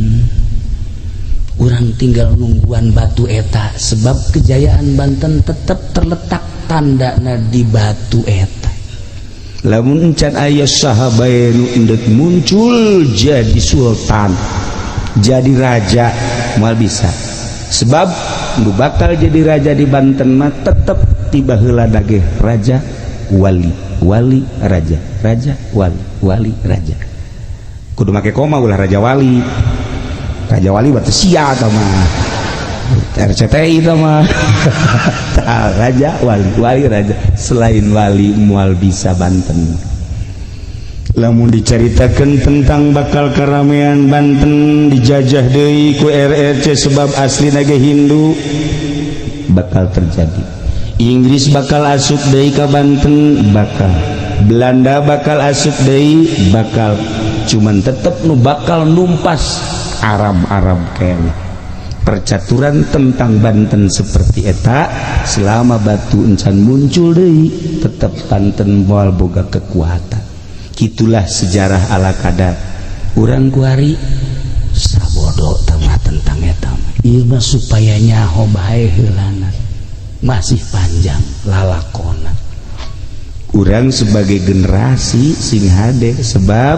Urang tinggal nungguan batu eta, sebab kejayaan Banten tetap terletak tanda di batu eta. Lamun encan aya sahabat nu endek muncul jadi sultan, jadi raja, moal bisa, sebab nu bakal jadi raja di Banten mah tetep tiba heula dage raja wali, wali raja, raja wali, wali raja. Kudu make koma, ulah raja wali. Raja wali berarti sia tah mah RCTI tah mah. Tah, raja wali, wali raja. Selain wali moal bisa Banten. Lamun diceritakan tentang bakal keramaian Banten dijajah deui ku RRC, sebab asli ge Hindu, bakal terjadi. Inggris bakal asup deui ka Banten, bakal Belanda bakal asup deui, bakal, cuman tetep nu bakal numpas Arab-Arab kayaknya. Percaturan tentang Banten seperti eta, selama batu encan muncul deui, tetep Banten moal boga kekuatan. Gitulah sejarah ala kadar. Urang kuari sabodo tengah tentang eta ieu mah, supaya nyaho bae heulana, masih panjang lalakona. Urang sebagai generasi sing hade, sebab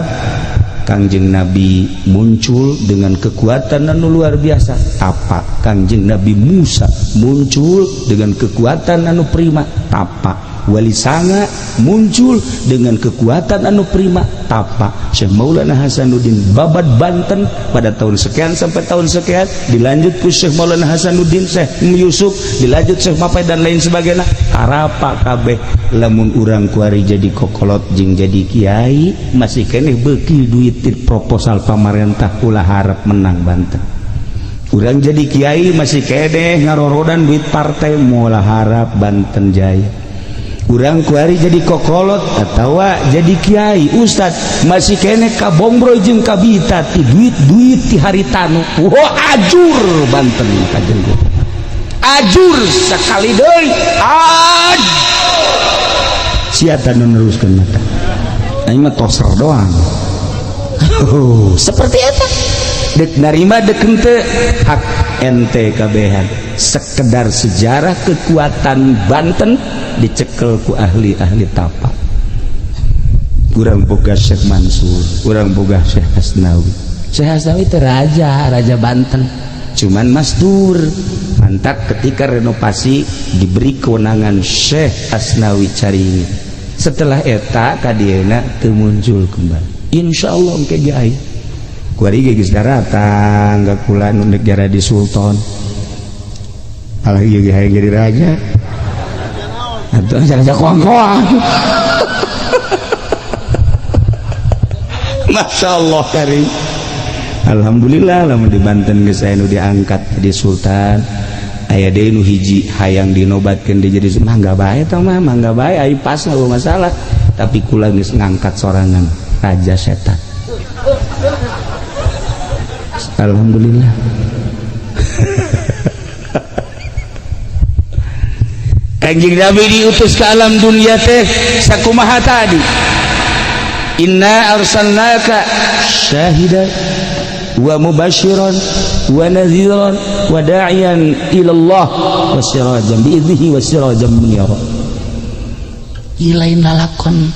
Kangjeng Nabi muncul dengan kekuatan anu luar biasa, tapa. Kangjeng Nabi Musa muncul dengan kekuatan anu prima, tapa. Wali Sanga muncul dengan kekuatan anu prima, tapa. Syekh Maulana Hasanuddin babad Banten pada tahun sekian sampai tahun sekian, dilanjut ku Syekh Maulana Hasanuddin, Syekh Yusuf, dilanjut Syekh Mapai dan lain sebagainya, harapa kabeh. Lamun urang kuari jadi kokolot jeung jadi kiai masih keneh beuki duit proposal pamarentah, ulah harap menang Banten. Urang jadi kiai masih keneh ngarorodan duit partai, moal harap Banten jaya. Urang kuari jadi kokolot atau jadi kiai ustad masih keneh kabongbro jeung kabita ti duit-duit ti haritanu, wah, ajur Banten kajeng, ajur sekali deui, aj siapa nu neruskeun mata aing mah toser doang. Oh, seperti eta dek narima dek henteu, hak ente kabehan. Sekedar sejarah kekuatan Banten dicekel ku ahli-ahli tapa. Urang boga Syekh Mansur, urang boga Syekh Hasnawi. Syekh Hasnawi itu raja, raja Banten. Cuman masdur mantap ketika renovasi diberi kewenangan Syekh Asnawi Caringin. Setelah eta kadieuna teu muncul kembali. Insya Allah engke ge aya. Kuari ge geus daratang ka kula nu negara di sultan. Alah, ieu ge hayang jadi raja. Atuh raja koang-koang. Masya Allah karim. Alhamdulillah lamun di Banten geus aya nu diangkat jadi sultan. Aya deui nu hiji hayang dinobatkeun dia jadi mangga bae tah mah, mangga bae, ai pas nggak masalah. Tapi kula geus ngangkat sorangan raja setan. Alhamdulillah. Kanjeng Nabi diutus ke alam dunia teh sakumaha tadi. Inna arsalnaka syahidan wa mubasyiran wa nadhiran wa da'iyan ila Allah wa sirajan biiznihi wa sirajan munira. Ieu lain lalakon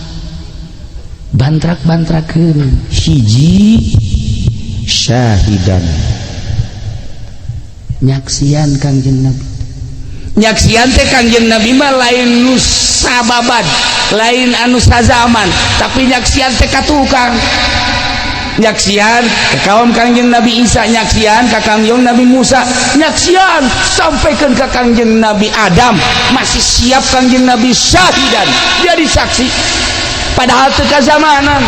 bantrak-bantrakeun. Hiji syahidan, nyaksian Kangjeng Nabi. Nyaksian teh Kangjeng Nabi mah lain nu sababad, lain anu sazaman, tapi nyaksian teh ka tukang. Nyaksian ke kaum Kangjeng Nabi Isa, nyaksian ka Kangjeng Nabi Musa, nyaksian sampaikan ke Kangjeng Nabi Adam. Masih siap Kangjeng Nabi syahidan, jadi saksi, padahal teu kazamanan.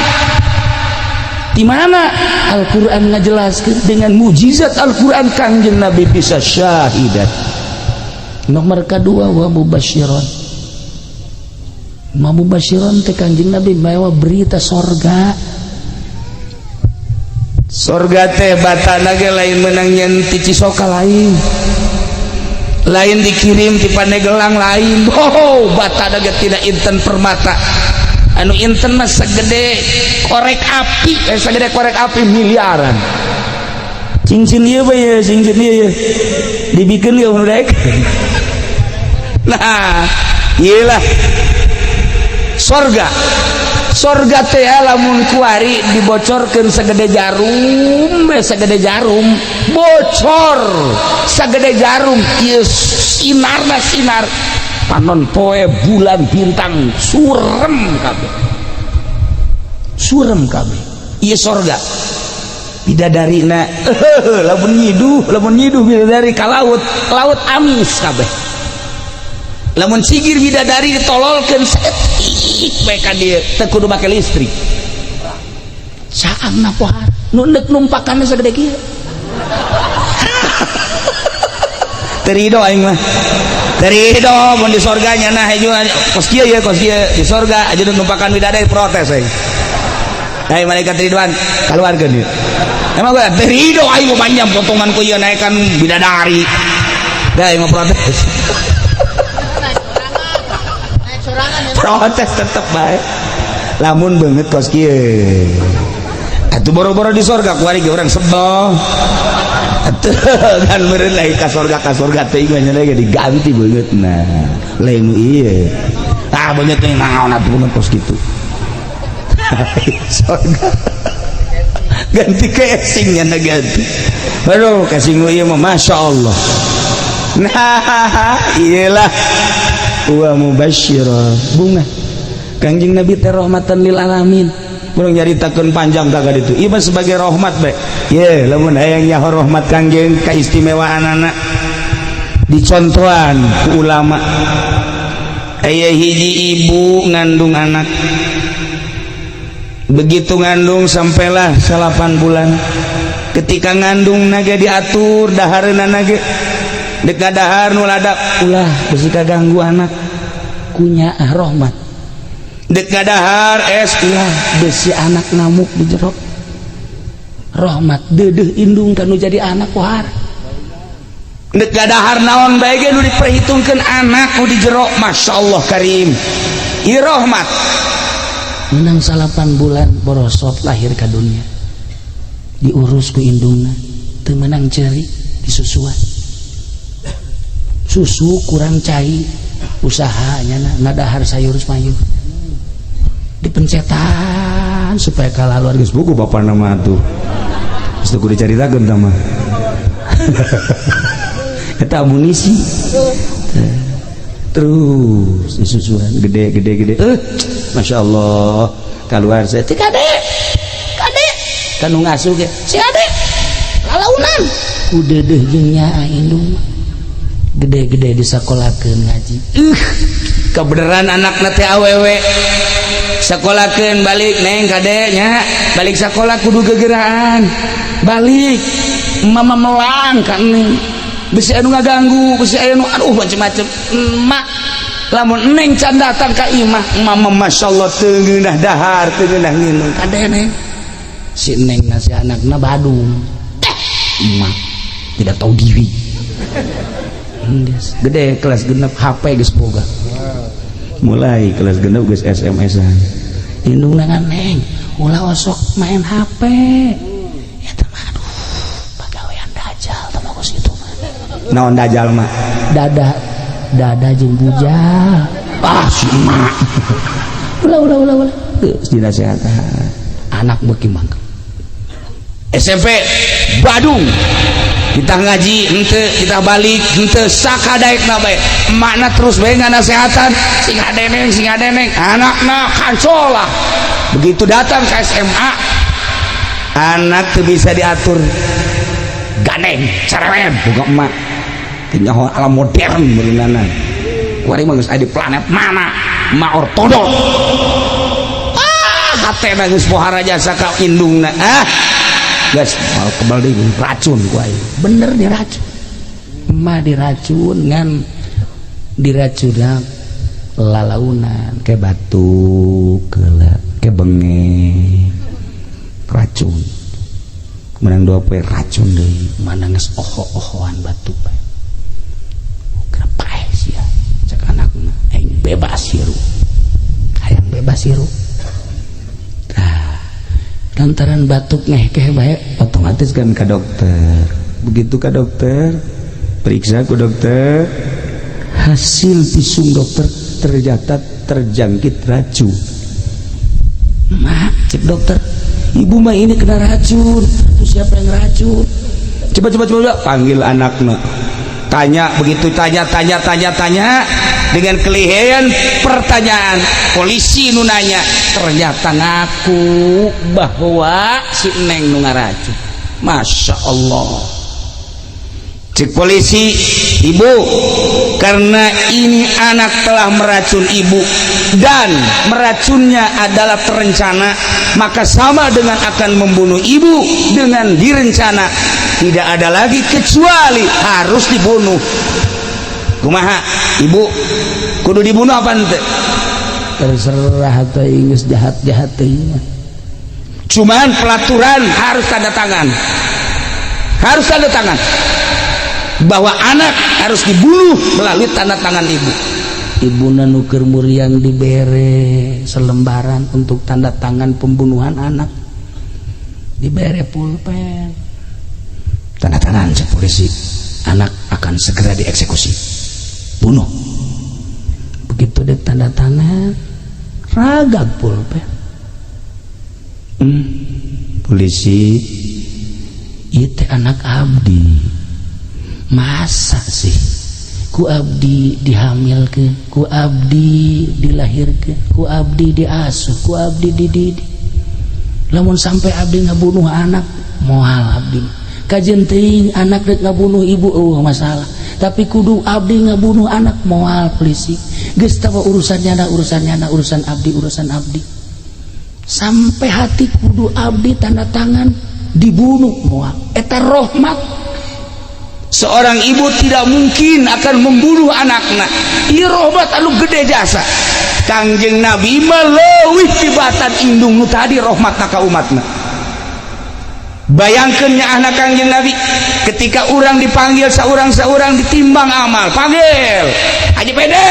Di mana Al-Quran ngajelaskan dengan mujizat Al-Quran Kangjeng Nabi bisa syahidan. Nomor kedua, wa mubasyiron. Ma mubasyiron teh Kangjeng Nabi mawa berita sorga. Sorga teh batana ge lain menang nyen ti Cisoka, lain, lain dikirim ti Pandeglang, lain. Oh, batana ge tidak inten permata anu inten mah segede korek api, segede korek api miliaran. Cincin ieu bae ya, cincin ieu ya dibikin ya rek. Nah, iyalah sorga. Sorga teh lamun kuari dibocorkeun segede jarum, segede jarum bocor, segede jarum ieu sinarna sinar panon poe, bulan, bintang surem kabeh, surem kabeh. Ieu sorga. Bidadari na lamun nyiduh, lamun nyiduh bidadari ka laut, laut amis kabeh. Lamun sigir bidadari ditololkeun saeutik bae ka dieu, teu kudu make listrik. Caangna pohar nu neuk numpakanna sagede kieu. Teu rido aing mah, teu rido mun di sorga nya. Nah, hejo kos kieu ya, kos kieu di sorga aja numpakan bidadari, protes aing. Hai malaikat Ridwan, keluarkeun ieu. Emang gue teu rido aing mah, panjang potongan ku ieu naekan bidadari. Dah, aing mah protes. Protes tetep bae. Lamun beungeut kos kieu. Atuh boro-boro di sorga, kuari ge urang sebel. Atuh kan meureun lain ka sorga teh mah nya ge diganti beungeutna. Lain nu ieu. Ah, beungeut teh naon atuh beungeut kos kitu. Sorga ganti casingnya na ganti. Aduh, casing nu ieu mah Masya Allah. Nah, iyalah wa mubasyira, bunga Kangjeng Nabi teh rahmatan lil alamin. Urang nyaritakeun panjang ka ditu. Ieu mah sebagai rahmat bae. Ye, lamun hayang nyaho rahmat Kangjeng, kaistimewaan anak dicontohan ku ulama. Aya hiji ibu ngandung anak, begitu ngandung sampailah 8 bulan. Ketika ngandung naga diatur dahareuna, nage dek dahar nu ladap Ulah besi kaganggu anak kunya ah rahmat. Dek dahar es Ulah besi anak ngamuk di jero, rahmat. Deudeuh indung kanu jadi anak pohar. Dek dahar naon bae ge nu diperhitungkeun anak nu di jero. Masya Allah karim, ieu rahmat. Menang 9 bulan borosop lahir ke dunia, diurus ku indungna, teu meunang ceri, disusuan susu kurang cai, usahanya ngadahar sayur mayur dipencetan supaya kalah. Geus buku bapak nama tuh geus teu kudu dicaritakeun tah mah, eta amunisi. Terus disusuan, gede gede gede, Masya Allah, keluar saya ti kade kade kanu ngasuh ge si ade lalaunan ku deudeuh jeung nyaa indung, gede-gede disakolakeun ngaji. Kebenaran anak teh awewe sekolahkeun, balik neng kade nya, balik sekolah kudu gegeraan, balik mama melang ka neng, besi anu ngaganggu, besi anu aduh macem-macem. Emak lamun neng can datang ka imah mama, Masya Allah, teu ngeunah dahar, teu ngeunah nginum. Kade neng, si neng nasi anakna Badung teh, emak tidak tahu diri. Geus gede kelas 6 HP geus boga, mulai kelas 6 geus SMS-an. Indung ngan neng ulah osok main HP eta mah, aduh, pagawean dajal tah mah kos kitu mah. Naon dajal mah? Dada dada jeung bujal. Ah, si emak. Ulah, ulah, ulah, ulah. Geus dinasehatan. Anak beuki mangke. SMP Badung, kita ngaji henteu, kita balik henteu, sakadaekna bae emakna terus bae nganasehatan, sing hadeneng, sing hadeneng, anakna kancolah. Begitu datang ke SMA Anak tuh bisa diatur, gandeng, cerewet, buka emak teu nyaho alam modern beunana. Kuari mah geus aya di planet mana, emak ortodok. Ah, hatena geus pohara jasa ka indungna. Ah, geus mal kebal deui, racun ku aing. Bener diracun, emak diracun, ngan diracunna lalaunan. Ke batuk keula, ke bengek, racun. Menang 2 poe racun deui. Mana geus oho-ohoan batuk bae. Kenapa sih ya? Cek anakna, aing bebas hirup, hayang bebas hirup. Nah, lantaran batuk ngehkeh bae. Otomatis kan ke dokter. Begitu ke dokter, periksa ke dokter, hasil visum dokter ternyata terjangkit racun. Mak, cek dokter, ibu mah ini kena racun. Itu siapa yang racun? Coba, coba, coba, panggil anaknya, tanya. Begitu tanya, tanya, tanya, tanya, dengan kelihayan pertanyaan polisi nu nanya, ternyata ngaku bahwa si Neng nu ngaracun. Masya Allah. Cek polisi, ibu, karena ini anak telah meracun ibu dan meracunnya adalah terencana, maka sama dengan akan membunuh ibu dengan direncana. Tidak ada lagi kecuali harus dibunuh. Kumaha, ibu, kudu dibunuh apa ente? Terserah teuing, geus jahat-jahat teuing. Cuman pelaturan harus tanda tangan, harus tanda tangan bahwa anak harus dibunuh melalui tanda tangan ibu. Ibuna nu keur muriang dibere selembaran untuk tanda tangan pembunuhan anak, dibere pulpen, tanda tangan. Cek polisi, anak akan segera dieksekusi, bunuh. Begitu dek tanda tangan, ragag pulpen. Polisi. Itu anak abdi, masa sih ku abdi dihamilkeun, ku abdi dilahirkeun, ku abdi diasuh, ku abdi dididik, lamun sampai abdi ngabunuh anak, moal abdi. Kajen teuing anak rek ngabunuh ibu, oh masalah, tapi kudu abdi ngabunuh anak, moal. Polisi, geus tahu urusannya na, urusannya na, urusan abdi, urusan abdi. Sampai hati kudu abdi tanda tangan dibunuh, moal. Eta rahmat. Seorang ibu tidak mungkin akan membunuh anaknya. Ieu rahmat anu gede jasa. Kangjeng Nabi mah leuwih tibatan indung nu tadi rahmatna ka umatna. Bayangkeun nya anak Kangjeng Nabi ketika orang dipanggil seorang-seorang, ditimbang amal, panggil Haji Pede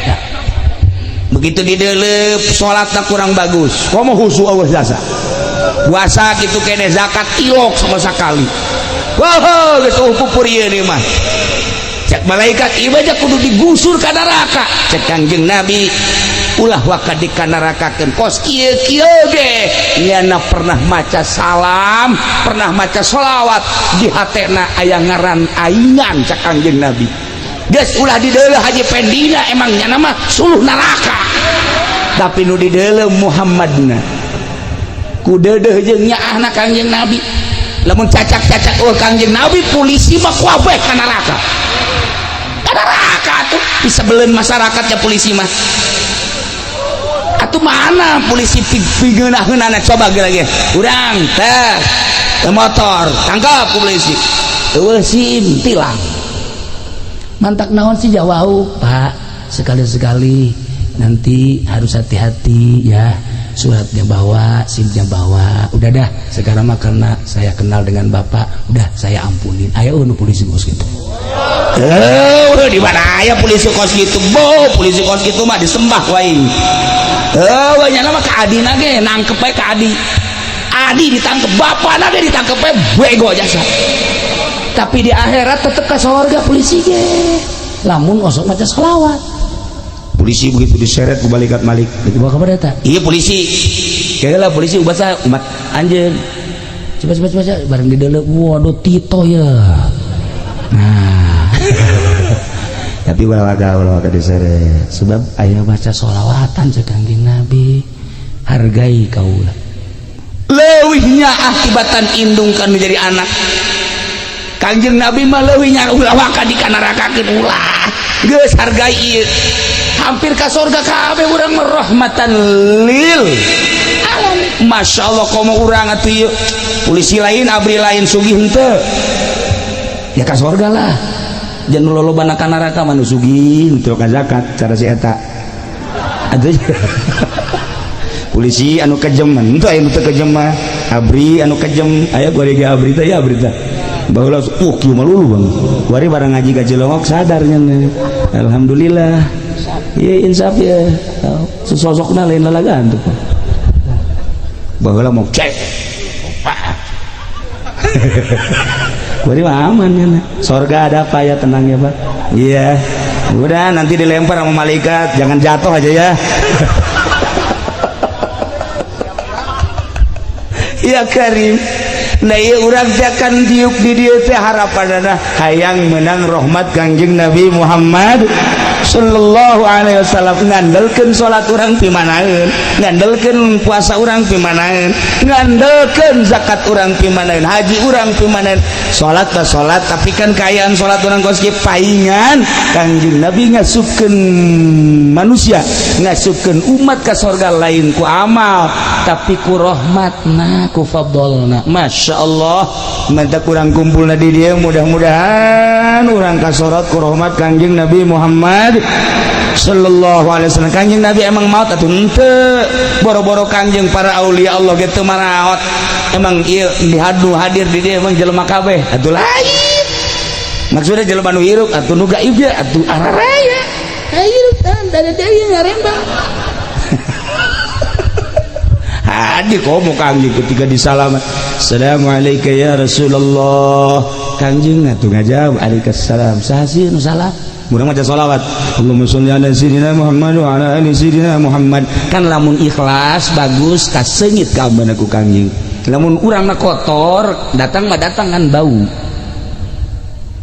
ya. Begitu didelep, sholatnya kurang bagus, komo khusyuk, Allah jasa, puasa gitu kene, zakat ilok sama sekali. Wah, geus pupur ieu mah. Cek malaikat, ieu aja kudu digusur ka neraka. Cek Kangjeng Nabi, ulah waka dikanarakakeun, kos kieu kieu ge nyana pernah maca salam, pernah maca sholawat, di hatena aya ngaran aingan. Cek Kangjeng Nabi, geus ulah dideuleuh Haji Pendina, emang nyana mah suluh neraka, tapi nu dideuleuh Muhammadna. Ku deudeuh jeung nyaahna Kangjeng Nabi. Lamun cacak-cacak, oh Kangjeng Nabi, polisi mah kuabeh ka neraka, ka neraka tuh disebelin masyarakatnya polisi mah. Atuh mana polisi pigeunah-geunahna, coba lagi urang teh motor tangkap ku polisi, eueuh SIM, tilang. Mantak naon sih jawau, Pak, sekali-sekali nanti harus hati-hati ya, suratnya bawa, SIM-nya bawa. Udah dah, sekarang mah karena saya kenal dengan bapak, udah saya ampunin. Ayo nu polisi bos gitu. Eh, di mana aya polisi kos gitu? Bo, polisi kos gitu mah disembah wae. Eh, nyana mah ka adina ge nangkep bae ka adi. Adi ditangkep, bapakna ge ditangkep bae, bego jasa. Tapi di akhirat tetep ke sorga polisi ge. Lamun osok maca sholawat. Polisi begitu diseret ku malaikat Malik. Dibawa ke mana eta? Iya polisi. Kayaknya polisi ubat saya umat anjeun. Coba, coba, coba, bareng di dalam, waduh, Tito ya. Nah, tapi ulah waka, ulah waka diseret. Sebab aya baca sholawatan cek Kangjeng Nabi. Hargai kaula. Leuwih Leuwih nyaah tibatan indung kan jadi anak. Kangjeng Nabi mah leuwih nyaah, ulah waka dikanarakakeun, ulah. Geus hargai ieu. Hampir ka sorga kabeh urang mah, rahmatan lil alamin. Masya Allah, komo urang atuh ieu. Polisi lain, abri lain, sugih henteu. Ya ka sorga lah. Jangan lolobana ka neraka mah nu sugih henteu ka zakat cara si eta. Atuh polisi anu kejem henteu, aya nu teu kejem mah. Abri anu kejem aya gua ge abri teh ya, abri teh. Baheula kieu mah lulu bang. Kuari barang ngaji ka Cilongok sadarnya. Alhamdulillah. Iya insaf ya. Sosokna lain lalagaan tuh. Baheula mau cek. Kuari mah aman ya. Sorga ada apa ya, tenang ya Pak. Iya. Udah nanti dilempar sama malaikat, jangan jatuh aja ya. Ya Karim. Nah iya urang teh akan diuk di dieu teh harapanana hayang menang rahmat Kangjeng Nabi Muhammad sallallahu alaihi wasallam. Ngandelkeun salat urang pimanaeun, ngandelkeun puasa urang pimanaeun, ngandelkeun zakat urang pimanaeun, haji urang pimanaeun. Salat mah salat, tapi kan kaayaan salat urang kos kieu paingan Kangjeng Nabi ngasupkeun manusia, ngasupkeun umat ka sorga lain ku amal tapi ku rahmatna, ku fadlna. Masya Allah, mantap kurang kumpul di dia, mudah-mudahan urang kasorot ku rahmat Kangjeng Nabi Muhammad sallallahu alaihi wasallam. Kangjeng Nabi emang maut atuh henteu, boro-boro Kangjeng, para aulia Allah gitu maraot. Emang ieu dihadu hadir di dia emang jelema kabeh atuh lain. Maksudnya jelema nu hirup atuh nu gaib ya atuh araraya. Hirup kan dari deui ngarembang. Hadir komo Kangjeng ketika disalaman. Assalamualaikum ya Rasulullah. Kangjeng atuh ngajawab, alaikumsalam. Saha sih nu salam? Urang maca sholawat. Allahumma sholli ala sayyidina Muhammad wa ala ali sayyidina Muhammad. Kan lamun ikhlas bagus kaseungit ka ku Kangjeng. Lamun urang mah kotor, datang mah datang kan bau.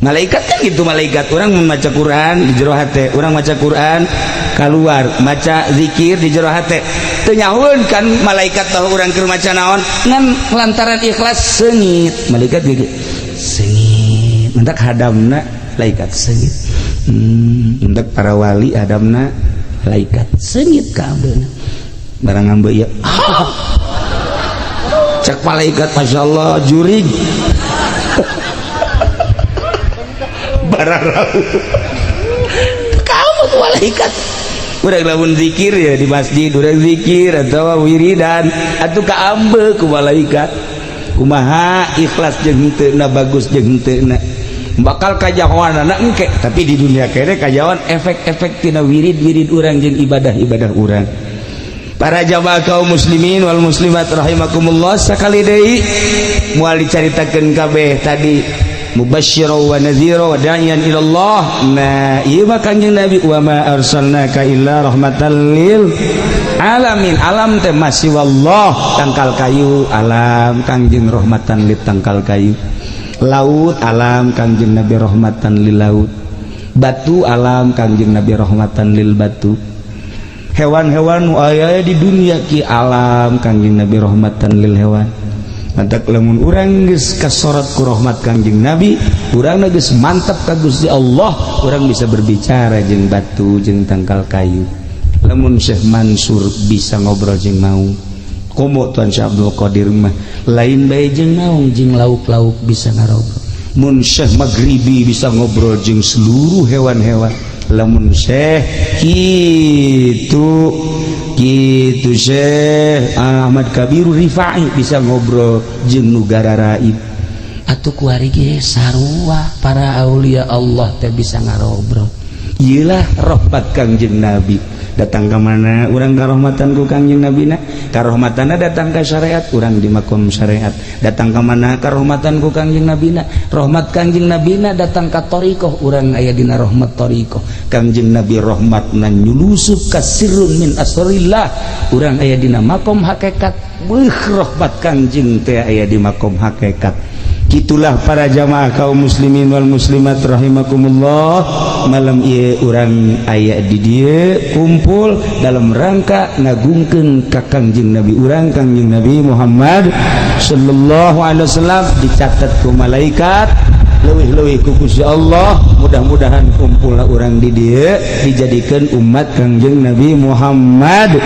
Malaikat kan gitu, malaikat orang membaca Quran di jero hate, urang maca Quran keluar, maca zikir di jero hate. Teu nyahueun kan malaikat tahu urang keur maca naon, ngan lantaran ikhlas seungit. Malaikat gitu. Seungit. Mentak hadamna malaikat seungit. Mentak para wali hadamna malaikat seungit ka ambeuna. Barang ambe ieu. Cek malaikat masyaallah jurig. Bararau. Kamu tuh malaikat. Urang lamun zikir ya di masjid, urang zikir atau wiridan atuh ka ambe ku malaikat. Kumaha ikhlas jeung henteu na, bagus jeung henteu na. Bakal kajahoanana engke, tapi di dunia kene kajahoan efek-efek tina wirid-wirid urang jeung ibadah-ibadah urang. Para jamaah kaum muslimin wal muslimat rahimakumullah, sakali deui moal dicaritakeun kabeh tadi mubasysyira wa nadhira wa da'iyan ila Allah. Nah ieu mah Kangjeng Nabi wa ma arsalnaka illa rahmatan lil alamin. Alam teh masih wallah, tangkal kayu alam Kangjeng rahmatan lil tangkal kayu, laut alam Kangjeng Nabi rahmatan lil laut, batu alam Kangjeng Nabi rahmatan lil batu, hewan-hewan nu aya di dunia ki alam Kangjeng Nabi rahmatan lil hewan. Mantak lamun urang geus kasorot ku rahmat Kangjeng Nabi, urang geus mantap ka Gusti Allah, urang bisa berbicara jeung batu jeung tangkal kayu. Lamun Syekh Mansur bisa ngobrol jeung maung, komo Tuan Syekh Abdul Qadir mah lain bae jeung maung, jeung lauk-lauk bisa ngarobrol. Mun Syekh Maghribi bisa ngobrol jeung seluruh hewan-hewan. Lamun Syekh kitu gitu Syekh Ahmad Kabiru Rifai bisa ngobrol jeung nu gararaib. Atuh kuari ge sarua para aulia Allah teh bisa ngarobrol. Iyalah rahmat Kangjeng Nabi. Datang ke mana urang karahmatan ku Kangjeng Nabi na, karahmatanna datang ke syariat, urang di makom syariat. Datang ke mana karahmatan ku Kangjeng Nabi na, rahmat Kangjeng Nabi na datang ka thariqah, urang aya dina rahmat thariqah. Kangjeng Nabi rahmatna nyulusup ka sirrun min asrillah, urang aya dina makom hakikat. Beuh rahmat Kangjeng teh aya di makom hakikat. Gitulah para jamaah kaum muslimin wal muslimat rahimakumullah. Malam ieu urang aya di dieu kumpul dalam rangka ngagungkeun ka Kangjeng Nabi urang, Kangjeng Nabi Muhammad sallallahu alaihi wasallam dicatat ku malaikat, leuwih-leuwih ku Gusti Allah. Mudah-mudahan kumpul urang di dieu dijadikan umat Kangjeng Nabi Muhammad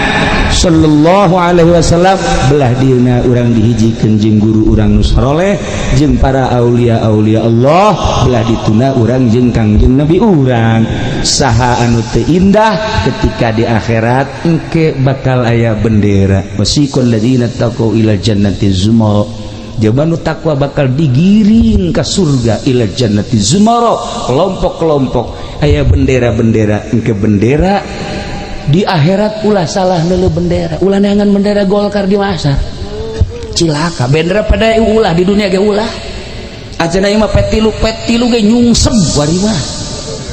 sallallahu alaihi wasallam. Belah dieuna urang dihijikeun jeung guru urang nu saroleh jeung para aulia-aulia Allah, belah dituna urang jeung Kangjeng Nabi urang. Saha anu teu indah ketika di akhirat engke bakal aya bendera, wasiqal ladzina taqau ila jannati zumara. Jaman nu takwa bakal digiring ke surga, ila jannati zumara, kelompok-kelompok, aya bendera-bendera. Engke bendera di akhirat, ulah salah neuleu bendera, ulah neangan bendera Golkar di masa cilaka. Bendera pada ulah, di dunia ge ulah. Aja ieu mah P3, P3 ge nyungsep wari mah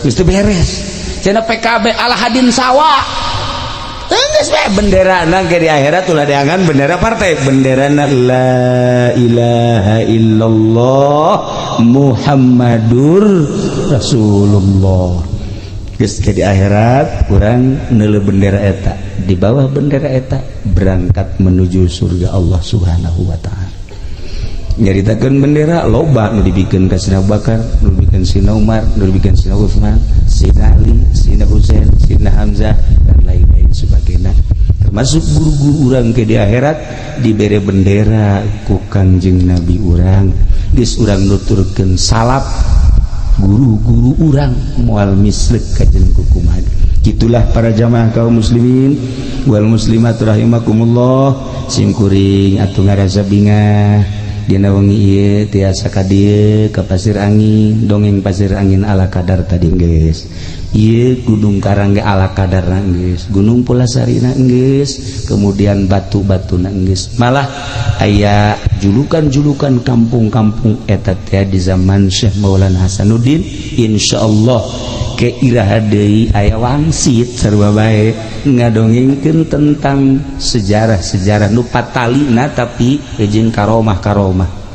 geus teu beres. Cenah PKB ala hadin sawa. Geus we bendera ke di akhirat ulah deangan bendera partai, bendera la ilaha illallah Muhammadur Rasulullah. Geus ke di akhirat urang neuleu bendera eta, di bawah bendera eta berangkat menuju surga Allah Subhanahu wa taala. Nyaritakeun bendera loba nu dibikeun ka Sina Abu Bakar, nu dibikeun Sina Umar, nu dibikeun Sina Utsman, Sina Ali, Sina Husain, Sina Hamzah, dan lain-lain sebagainya. Termasuk guru-guru urang ke di akhirat dibere bendera ku Kangjeng Nabi urang. Geus urang nuturkeun salap guru-guru urang moal mislek kajen kukumaha. Gitulah para jamaah kaum muslimin wal muslimat rahimakumullah. Sim kuring atuh ngarasa bingah dina wengi ieu tiasa ka dieu ka Pasir Angin, dongeng Pasir Angin ala kadar tadi geus. Ieu Gunung Karang ge ala kadar geus, Gunung Pulasari geus, kemudian batu-batu geus, malah aya julukan-julukan kampung-kampung eta teh di zaman Syekh Maulana Hasanuddin. Insyaallah ke iraha deui aya wangsit sarua bae ngadongengkeun tentang sejarah-sejarah nu patalina, tapi jeung karomah-karomah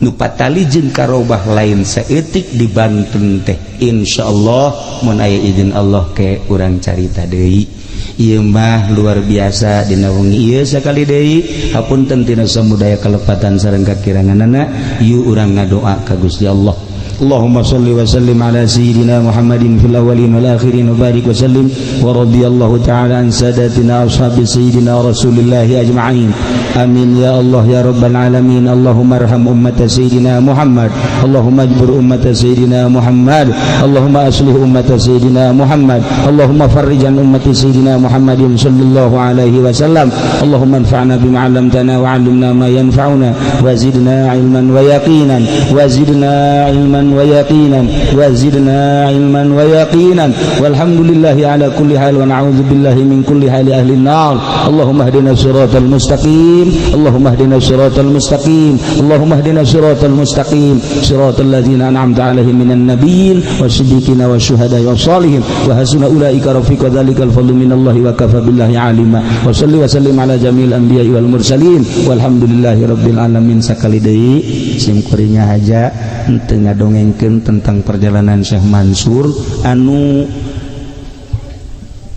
nu patali jeung karomah lain saeutik di Banten teh. Insyaallah mun aya izin Allah ke urang carita deui. Ieu mah luar biasa dina wengi ieu. Sakali deui hapunten tina samudaya kalepatan sareng kakiranganana. Yuk urang ngadoa ka Gusti Allah. اللهم صل وسلم على سيدنا محمد في الأولين والآخرين وبارك وسلم، ورضي الله تعالى عن ساداتنا أصحاب سيدنا رسول الله أجمعين. آمين يا الله يا رب العالمين. اللهم ارحم أمة سيدنا محمد، اللهم اجبر أمة سيدنا محمد، اللهم أصلح أمة سيدنا محمد، اللهم فرج عن أمة سيدنا محمد صلى الله عليه وسلم. اللهم انفعنا بما علمتنا وعلمنا ما ينفعنا وزدنا علما ويقينا، وزدنا علما ويقينا، وزدنا علما ويقينا. والحمد لله على كل حال ونعوذ بالله من كل حال أهل النار. اللهم اهدنا الصراط المستقيم، اللهم اهدنا الصراط المستقيم، اللهم اهدنا الصراط المستقيم، صراط الذين أنعمت عليهم من النبيين والصديقين والشهداء والصالحين، وحسن أولئك رفيقا. ذلك الفضل من الله وكفى بالله عليما. وصل وسلم على جميع الأنبياء والمرسلين، والحمد لله رب العالمين. Sakali deui sim kuring aja henteu ngadongengkeun tentang perjalanan Syekh Mansur anu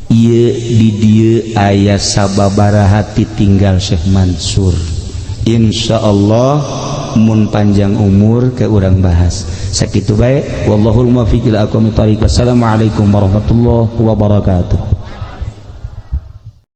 ieu di dieu aya sababaraha tinggal Syekh Mansur. Insya Allah mun panjang umur ke urang bahas. Sakitu bae, wallahul muwaffiq ila aqwamit thariq. Wassalamualaikum warahmatullahi wabarakatuh.